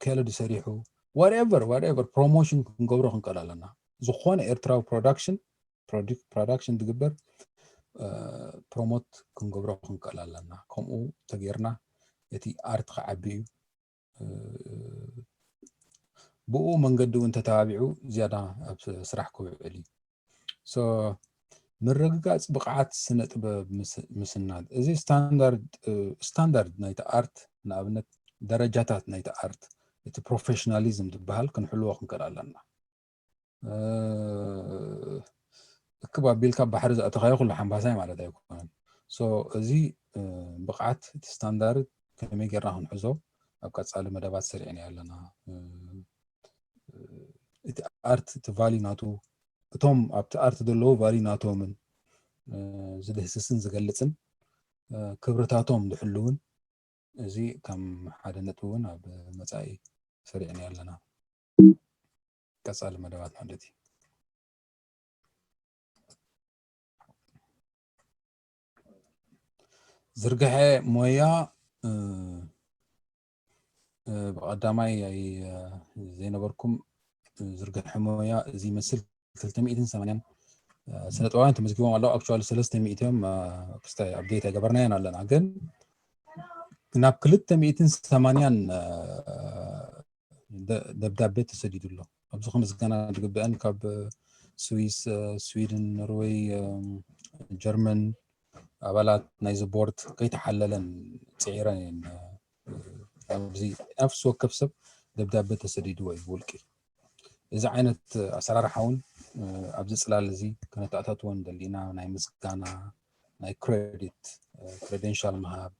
ኬለ ድዩ ሰሪሑ፣ ዋትኤቨር ዋትኤቨር ፕሮሞሽን ክንገብሮ ክንክእል ኣለና። ዝኾነ ኤርትራዊ ፕሮዳክሽን ፕሮዳክሽን ዝግበር ፕሮሞት ክንገብሮ ክንክእል ኣለና። ከምኡ ተጌርና እቲ ኣርት ክዓቢ እዩ። ብኡ መንገዲ እውን ተተባቢዑ ዝያዳ ኣብ ስራሕ ክውዕል እዩ። So ምርግጋጽ ብቕዓት ስነ ጥበብ ምስናድ፣ እዚ ስታንዳርድ ናይቲ ኣርት፣ ንኣብነት ደረጃታት ናይቲ ኣርት፣ እቲ ፕሮፌሽናሊዝም ዝበሃል ክንሕልዎ ክንክእል ኣለና። እክብ ኣቢልካ ባሕሪ ዘእተኻዮ ኩሉ ሓምባሳይ ማለት ኣይኮነን። So እዚ ብቕዓት እቲ ስታንዳርድ ከመይ ጌርና ክንሕዞ ኣብ ቀጻሊ መደባት ሰሪዕና ኣለና። እቲ ኣርት እቲ ቫሊ ናቱ፣ እቶም ኣብቲ ኣርት ዘለዉ ቫሊ ናቶምን ዝድህስስን ዝገልጽን ክብርታቶም ዝሕልውን፣ እዚ ከም ሓደ ነጥቢ እውን ኣብ መጻኢ ሰሪዕና ኣለና። ቀጻሊ መደባት ማለት እዩ። ዝርግሐ ሞያ ብቐዳማይ ዘይነበርኩም ዝርግሐ ሞያ እዚ ይመስል። ክልተ ሚእትን ሰማንያን ስነ ጥበባውያን ተመዝጊቦም ኣለዉ። ኣክቹዋሊ ሰለስተ ሚእቲ እዮም። ክስታይ ኣፕዴት ኣይገበርናዮን ኣለና፣ ግን ናብ ክልተ ሚእትን ሰማንያን ደብዳቤ ተሰዲዱ ኣሎ። ኣብዚ ክምስገና ዝግበአን ካብ ስዊስ፣ ስዊድን፣ ኖርወይ፣ ጀርመን ኣባላት ናይዚ ቦርድ ከይተሓለለን ጽዒረን እየን። ኣብዚ ነፍሲ ወከፍ ሰብ ደብዳቤ ተሰዲድዎ እዩ ብውልቂ። እዚ ዓይነት ኣሰራርሓ እውን ኣብዚ ጽላል እዚ ከነተኣታትዎ ንደሊ ኢና። ናይ ምስጋና፣ ናይ ክሬዲት፣ ክሬደንሻል ምሃብ፣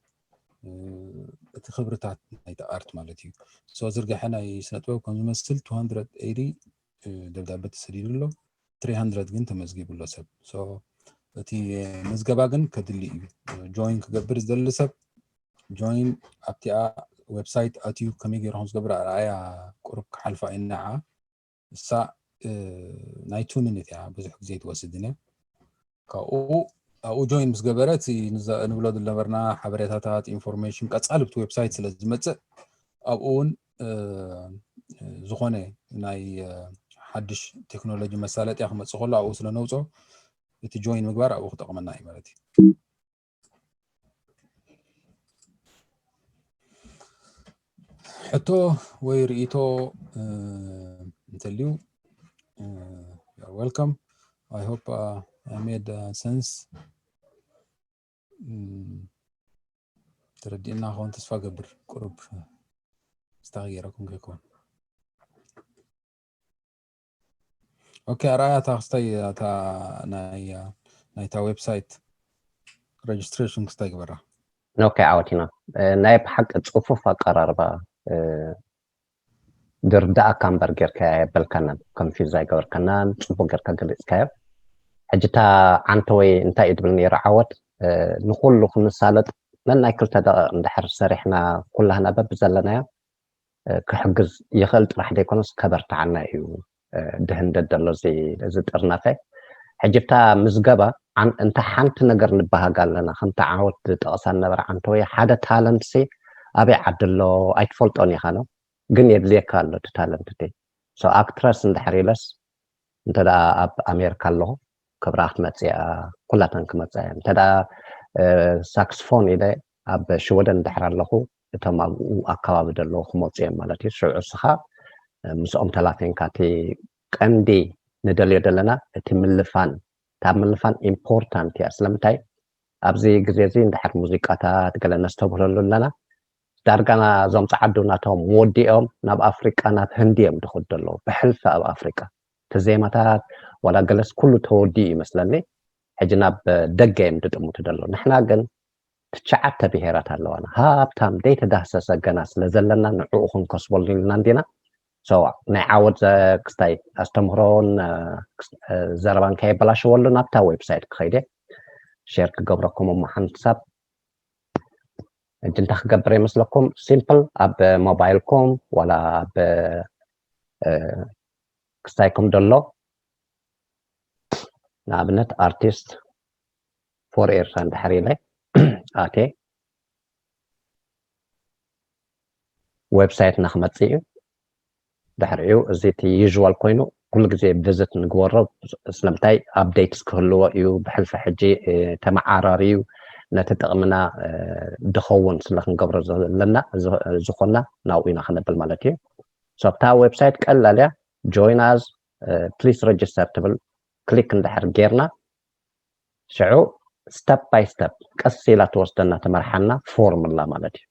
እቲ ክብርታት ናይቲ ኣርት ማለት እዩ። So ዝርግሐ ናይ ስነ ጥበብ ከም ዝመስል two hundred eighty ደብዳቤ ተሰዲዱ ኣሎ፣ three hundred ግን ተመዝጊቡ ኣሎ ሰብ። So እቲ ምዝገባ ግን ከድሊ እዩ። Join ክገብር ዝደሊ ሰብ join ኣብቲኣ ዌብሳይት ኣትዩ ከመይ ገይሩ ከም ዝገብር ኣርኣያ። ቁሩብ ክሓልፋ ኢና። እሳ ናይ two minute እያ፣ ብዙሕ ግዜ ትወስድን እያ። ካብኡ ኣብኡ join ምስ ገበረ እቲ ንብሎ ዝነበርና ሓበሬታታት፣ ኢንፎርሜሽን ቀጻሊ ብቲ ዌብሳይት ስለ ዝመጽእ፣ ኣብኡ እውን ዝኾነ ናይ ሓድሽ ቴክኖሎጂ መሳለጥያ ክመጽእ ከሎ ኣብኡ ስለ ነውጾ እቲ join ምግባር ኣብኡ ክጠቕመና እዩ ማለት እዩ። ሕቶ ወይ ርእይቶ እንተልዩ፣ welcome. I hope I made sense. ተረዲእና ከውን ተስፋ ገብር። ቁሩብ ስታክ ገይረኩም ከይከውን። ኦኬ፣ ኣርኣያ እታ ክስታይ እታ ናይ ናይታ ዌብሳይት ሬጅስትሬሽን ክስታይ ግበራ። ኦኬ፣ ዓወቲና። ናይ ብሓቂ ጽፉፍ ኣቀራርባ፣ ድርዳእካ እምበር ጌርካያ የበልካናን፣ ኮንፊዝ ኣይገበርካናን፣ ጽቡቅ ጌርካ ገሊጽካዮ። ሕጂ እታ ዓንተ ወይ እንታይ እዩ ትብል ነይሩ ዓወት፣ ንኩሉ ክንሳለጥ ነናይ ክልተ ደቂቕ እንድሕር ሰሪሕና ኩላህና በብዘለናዮ ክሕግዝ ይኽእል ጥራሕ ዘይኮነስ ከበርትዓና እዩ ድህንደት ዘሎ እዚ ጥርናፈ። ሕጂ እታ ምዝገባ እንተ ሓንቲ ነገር ንበሃግ ኣለና፣ ከምቲ ዓወት ዝጠቕሳ ነበረ ዓንተ ወይ ሓደ ታለንት ሲ ኣበይ ዓዲ ኣሎ ኣይትፈልጦን ኢኻ ነው፣ ግን የድልየካ ኣሎ እቲ ታለንት እቲ። So ኣክትረስ እንድሕር ኢለስ እንተ ደኣ ኣብ ኣሜሪካ ኣለኹ ክብራ ክትመጽእ እያ፣ ኩላተን ክመጻ እየን። እንተ ደኣ ሳክስፎን ኢለ ኣብ ሽወደን እንድሕር ኣለኹ እቶም ኣብኡ ኣከባቢ ዘለዉ ክመጹ እዮም ማለት እዩ። ሽዑ እስኻ ምስኦም ተላፊንካ እቲ ቀንዲ ንደልዮ ዘለና እቲ ምልፋን፣ እታ ምልፋን ኢምፖርታንት እያ። ስለምንታይ ኣብዚ ግዜ እዚ እንድሕር ሙዚቃታት ገለ ነስተብህለሉ ኣለና ዳርጋ እዞም ጸዓዱ ናቶም ወዲኦም ናብ ኣፍሪቃ ናብ ህንዲ እዮም ድኹድ ዘለዉ ብሕልፊ ኣብ ኣፍሪቃ እቲ ዜማታት ዋላ ገለስ ኩሉ ተወዲኡ ይመስለኒ ሕጂ ናብ ደገ እዮም ድጥምቱ ዘለዉ ንሕና ግን ትሽዓተ ብሄራት ኣለዋና ሃብታም ዘይተዳህሰሰ ገና ስለ ዘለና ንዕኡ ክንከስበሉ ኢልና እንዲና ናይ ዓወት ክስታይ ኣስተምህሮን ዘረባን ከየበላሸወሉ ናብታ ዌብሳይት ክኸይደ ሼር ክገብረኩም እሞ ሓንቲ ሳብ ሕጂ እንታይ ክገብር ይመስለኩም ሲምፕል ኣብ ሞባይልኩም ዋላ ኣብ ክስታይኩም ደሎ ንኣብነት ኣርቲስት ፎር ኤርትራ እንድሕር ኢለ ኣቴ ዌብሳይትና ክመፅእ እዩ ድሕሪኡ እዚ እቲ ዩዥዋል ኮይኑ ኩሉ ግዜ ቪዝት ንግበሮ ስለምንታይ ኣፕዴትስ ክህልዎ እዩ ብሕልፊ ሕጂ ተመዓራርዩ ነቲ ጥቕምና ድኸውን ስለ ክንገብሮ ዘለና ዝኾንና ናብኡ ኢና ክነብል ማለት እዩ ሶብታ ዌብሳይት ቀላል እያ join us please register ትብል ክሊክ እንድሕር ጌርና ሽዑ step by step ቀስ ኢላ ትወስደና ትመርሓና ፎርሙላ ማለት እዩ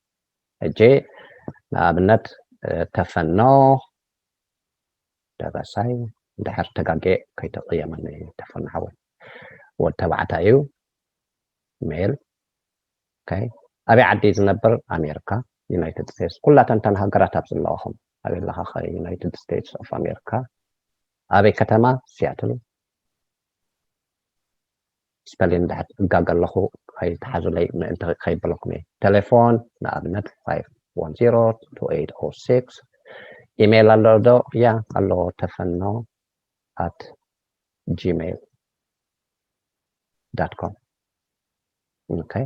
ሕጂ ንኣብነት ተፈኖ ደበሳይ እንድሕር ተጋጌ ከይተቕየመኒ ተፈኖ ሓወይ ወድ ተባዕታይ እዩ ሜል ኣበይ ዓዲ ዝነብር ኣሜሪካ ዩናይትድ ስቴትስ ኩላተን ተን ሃገራት ኣብ ዘለዋኹም ኣበይ ኣለኻ ዩናይትድ ስቴትስ ኦፍ ኣሜሪካ ኣበይ ከተማ ሲያትል ስፐሊን ድሕር እጋገ ኣለኹ ከይትሓዙለይ ምእንቲ ከይበለኩም እየ ቴሌፎን ንኣብነት five one zero two eight oh six ኢሜይል ኣሎ ዶ ያ ኣሎ ተፈኖ at gmail com okay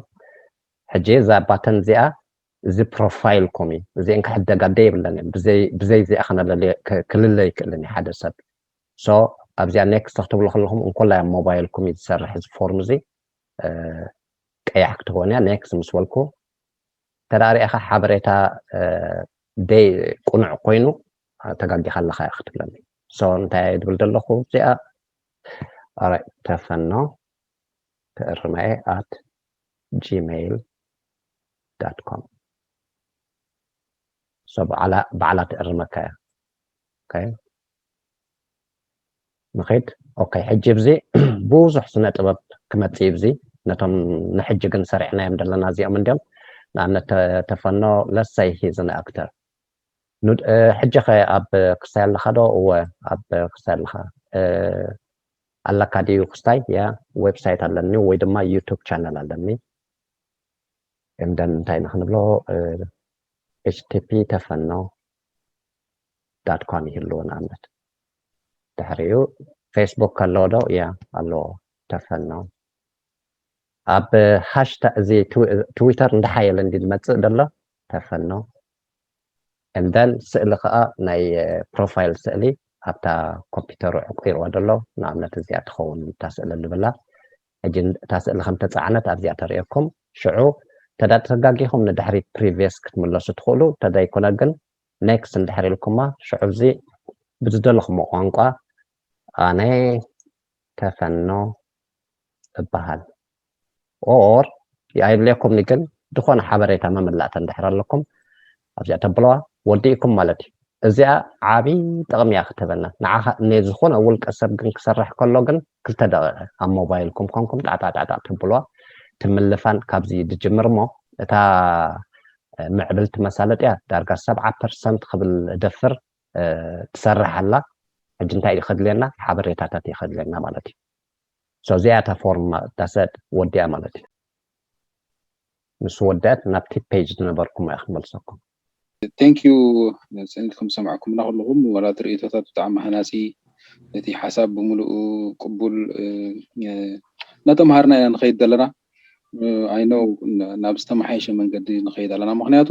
ሕጂ እዛ ባተን እዚኣ እዚ ፕሮፋይልኩም እዩ እዚአን ክሕደጋ ደይ ይብለን ብዘይ እዚኣ ክልለ ይክእልን እዩ ሓደ ሰብ so ኣብዚኣ ኔክስት ክትብሉ ከለኹም እንኮላይ ኣብ ሞባይልኩም እዩ ዝሰርሕ እዚ ፎርም እዚ ቀያሕ ክትኾን እያ ኔክስት ምስ በልኩ ተዳሪእኻ ሓበሬታ ደይ ቁኑዕ ኮይኑ ተጋጊኻ ኣለኻ ክትብለኒ so እንታይ ድብል ዘለኹ እዚኣ ተፈኖ ክእርመ እየ at gmail com so ባዕላ ትእርመካ እያ ንኸይድ okay ሕጂ ብዚ ብዙሕ ስነ ጥበብ ክመፅእ ብዚ ነቶም ንሕጂ ግን ሰሪዕናዮም ዘለና እዚኦም እንዲኦም ንኣብነት ተ- ተፈኖ ለሰይ ሂዝን ኣክተር። ሕጂ ኸ ኣብ ክስታይ ኣለኻ ዶ? እወ፣ ኣብ ክስታይ ኣለኻ። ኣለካ ድዩ ክስታይ? ያ፣ ዌብሳይት ኣለኒ ወይ ድማ ዩቱብ ቻነል ኣለኒ። And then እንታይ ንክንብሎ? H T P ተፈኖ ዳት ኮም ይህልዎ ንኣብነት። ድሕሪኡ ፌስቡክ ከለዎ ዶ? ያ፣ ኣለዎ። ተፈኖ ኣብ ሃሽታ እዚ ትዊ- ትዊተር እንዳሓየለ እንዲ ዝመፅእ ዘሎ ተፈኖ። And then ስእሊ ከዓ ናይ ፕሮፋይል ስእሊ ኣብታ ኮምፒውተሩ ዕቂርዋ ዘሎ። ንኣብነት እዚኣ ትኸውን እታ ስእሊ ንብላ። ሕጂ እታ ስእሊ ከም ተፃዕነት ኣብዚኣ ተርእየኩም። ሽዑ ተዳ ተጋጊኹም ንድሕሪት ፕሪቪየስ ክትምለሱ ትኽእሉ። ተደይኮነ ግን ኔክስት እንድሕር ኢልኩማ ሽዑ እዚ ብዝደለኹሞ ቋንቋ ኣነ ተፈኖ እበሃል። ኦር ኣይብለኩምኒ ግን ዝኾነ ሓበሬታ መመላእታ እንድሕር ኣለኩም ኣብዚኣ ተብለዋ ወዲእኩም ማለት እዩ። እዚኣ ዓብዪ ጥቕሚ እያ ክትህበና። ንዓኻ ንዝኾነ ውልቀ ሰብ ግን ክሰርሕ ከሎ ግን ክልተ ደቂቕ ኣብ ሞባይልኩም ኮንኩም ጣዕጣዕጣዕጣዕ ትብልዋ ትምልፋን ካብዚ ዝጅምር እሞ እታ ምዕብልቲ መሳለጥያ ዳርጋ ሰብዓ ፐርሰንት ክብል እደፍር ትሰርሕ ኣላ። ሕጂ እንታይ እዩ ከድልየና? ሓበሬታታት እዩ ከድልየና ማለት እዩ። So እዚኣ እታ ፎርም እታ ሰድ ወዲኣ ማለት እዩ። ምስ ወደአት ናብቲ ፔጅ ዝነበርኩም እያ ክመልሰኩም። Thank you። ፅንኢት ከም ዝሰማዕኩምና ኩልኹም ዋላ እቲ ርእይቶታት ብጣዕሚ ሃናፂ፣ እቲ ሓሳብ ብምሉኡ ቅቡል እናተምሃርና ኢና ንኸይድ ዘለና። I know ናብ ዝተመሓየሸ መንገዲ ንኸይድ ኣለና። ምክንያቱ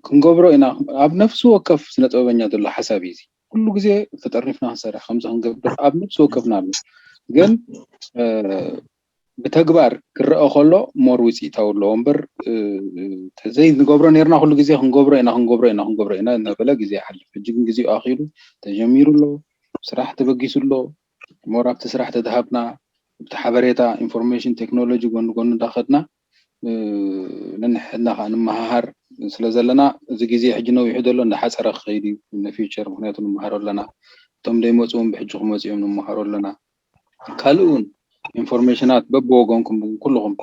ክንገብሮ ኢና። ኣብ ነፍሲ ወከፍ ስነ ጥበበኛ ዘሎ ሓሳብ እዩ። ኩሉ ግዜ ተጠርኒፍና ክንሰርሕ ከምዚ ክንገብር ኣብ ነፍሲ ወከፍና ኣሎ። ግን ብተግባር ክረአ ከሎ more ውፅኢታዊ ኣለዎ እምበር ዘይንገብሮ ነርና ኩሉ ግዜ ክንገብሮ ኢና ክንገብሮ ኢና ክንገብሮ ኢና እናበለ ግዜ ይሓልፍ። ሕጂ ግን ግዜኡ ኣኺሉ ተጀሚሩ ኣሎ፣ ስራሕ ተበጊሱ ኣሎ። more ኣብቲ ስራሕ ተድሃብና ኣብቲ ሓበሬታ ኢንፎርሜሽን ቴክኖሎጂ ጎኒ ጎኒ እንዳኸድና ነንሕድና ከዓ ንመሃሃር ስለ ዘለና እዚ ግዜ ሕጂ ነዊሑ ዘሎ እንዳሓፀረ ክኸይድ እዩ። ንፊውቸር ምክንያቱ ንመሃሮ ኣለና። እቶም ደይመፁ እውን ብሕጂ ክመፁ እዮም ንመሃሮ ኣለና። ካልእ እውን ኢንፎርሜሽናት በብወገንኩም ኩልኹም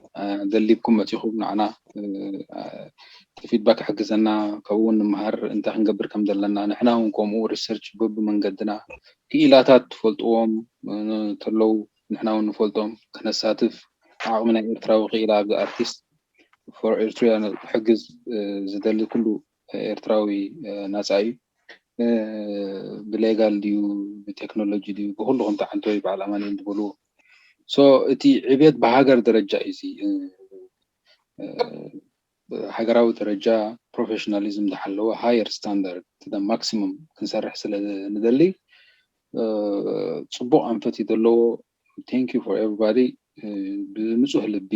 ደሊብኩም መፂኹም ንዓና ፊድባክ ሕግዘና ካብኡ እውን ንመሃር እንታይ ክንገብር ከም ዘለና ንሕና እውን ከምኡ ሪሰርች በብመንገድና ክኢላታት ትፈልጥዎም ተለው ንሕና እውን ንፈልጦም ከነሳትፍ ዓቕሚ ናይ ኤርትራዊ ክኢላ ኣብዚ ኣርቲስት for ኤርትራ ክሕግዝ ዝደሊ ኩሉ ኤርትራዊ ናፃ እዩ። ብሌጋል ድዩ ብቴክኖሎጂ ድዩ ብኩሉ ከም ተዓንቶ በዓል ኣማኒኤል ዝበልዎ so እቲ ዕብየት ብሃገር ደረጃ እዩ እዚ ሃገራዊ ደረጃ ፕሮፌሽናሊዝም ዝሓለወ higher standard to the maximum ክንሰርሕ ስለ ንደሊ ፅቡቕ ኣንፈት እዩ ዘለዎ። Thank you for everybody። ብንፁህ ልቢ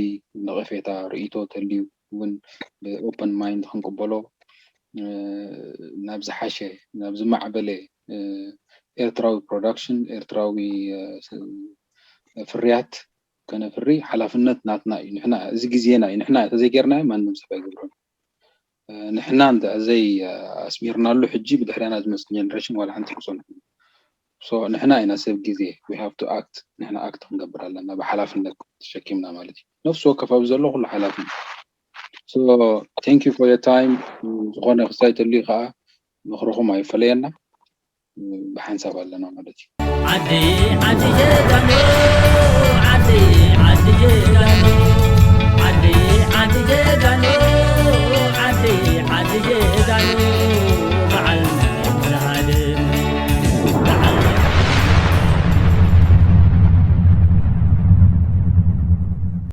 ነቐፌታ ርእይቶ ተልዩ እውን ብ open mind ክንቅበሎ ናብ ዝሓሸ ናብ ዝማዕበለ ኤርትራዊ ፕሮዳክሽን ኤርትራዊ ፍርያት ከነፍሪ ሓላፍነት ናትና እዩ። ንሕና እዚ ግዜና እዩ። ንሕና ተዘይጌርናዮ ማንም ሰብ ኣይገብሮን። ንሕና እንተ ዘይ ኣስሚርናሉ ሕጂ ብድሕሪና ዝመፅእ ጀነሬሽን ዋላ ሓንቲ ክፀንሑ so ንሕና ኢና ሰብ ግዜ we have to act ንሕና ኣክት ክንገብር ኣለና ብሓላፍነት ተሸኪምና ማለት እዩ። ነፍሲ ወከፍ ኣብ ዘሎ ኩሉ ሓላፍነት so thank you for your time። ዝኾነ ክስታይ ተልዩ ከዓ ምኽርኹም ኣይፈለየና ብሓንሳብ ኣለና ማለት እዩ። ዓዲ ዓዲ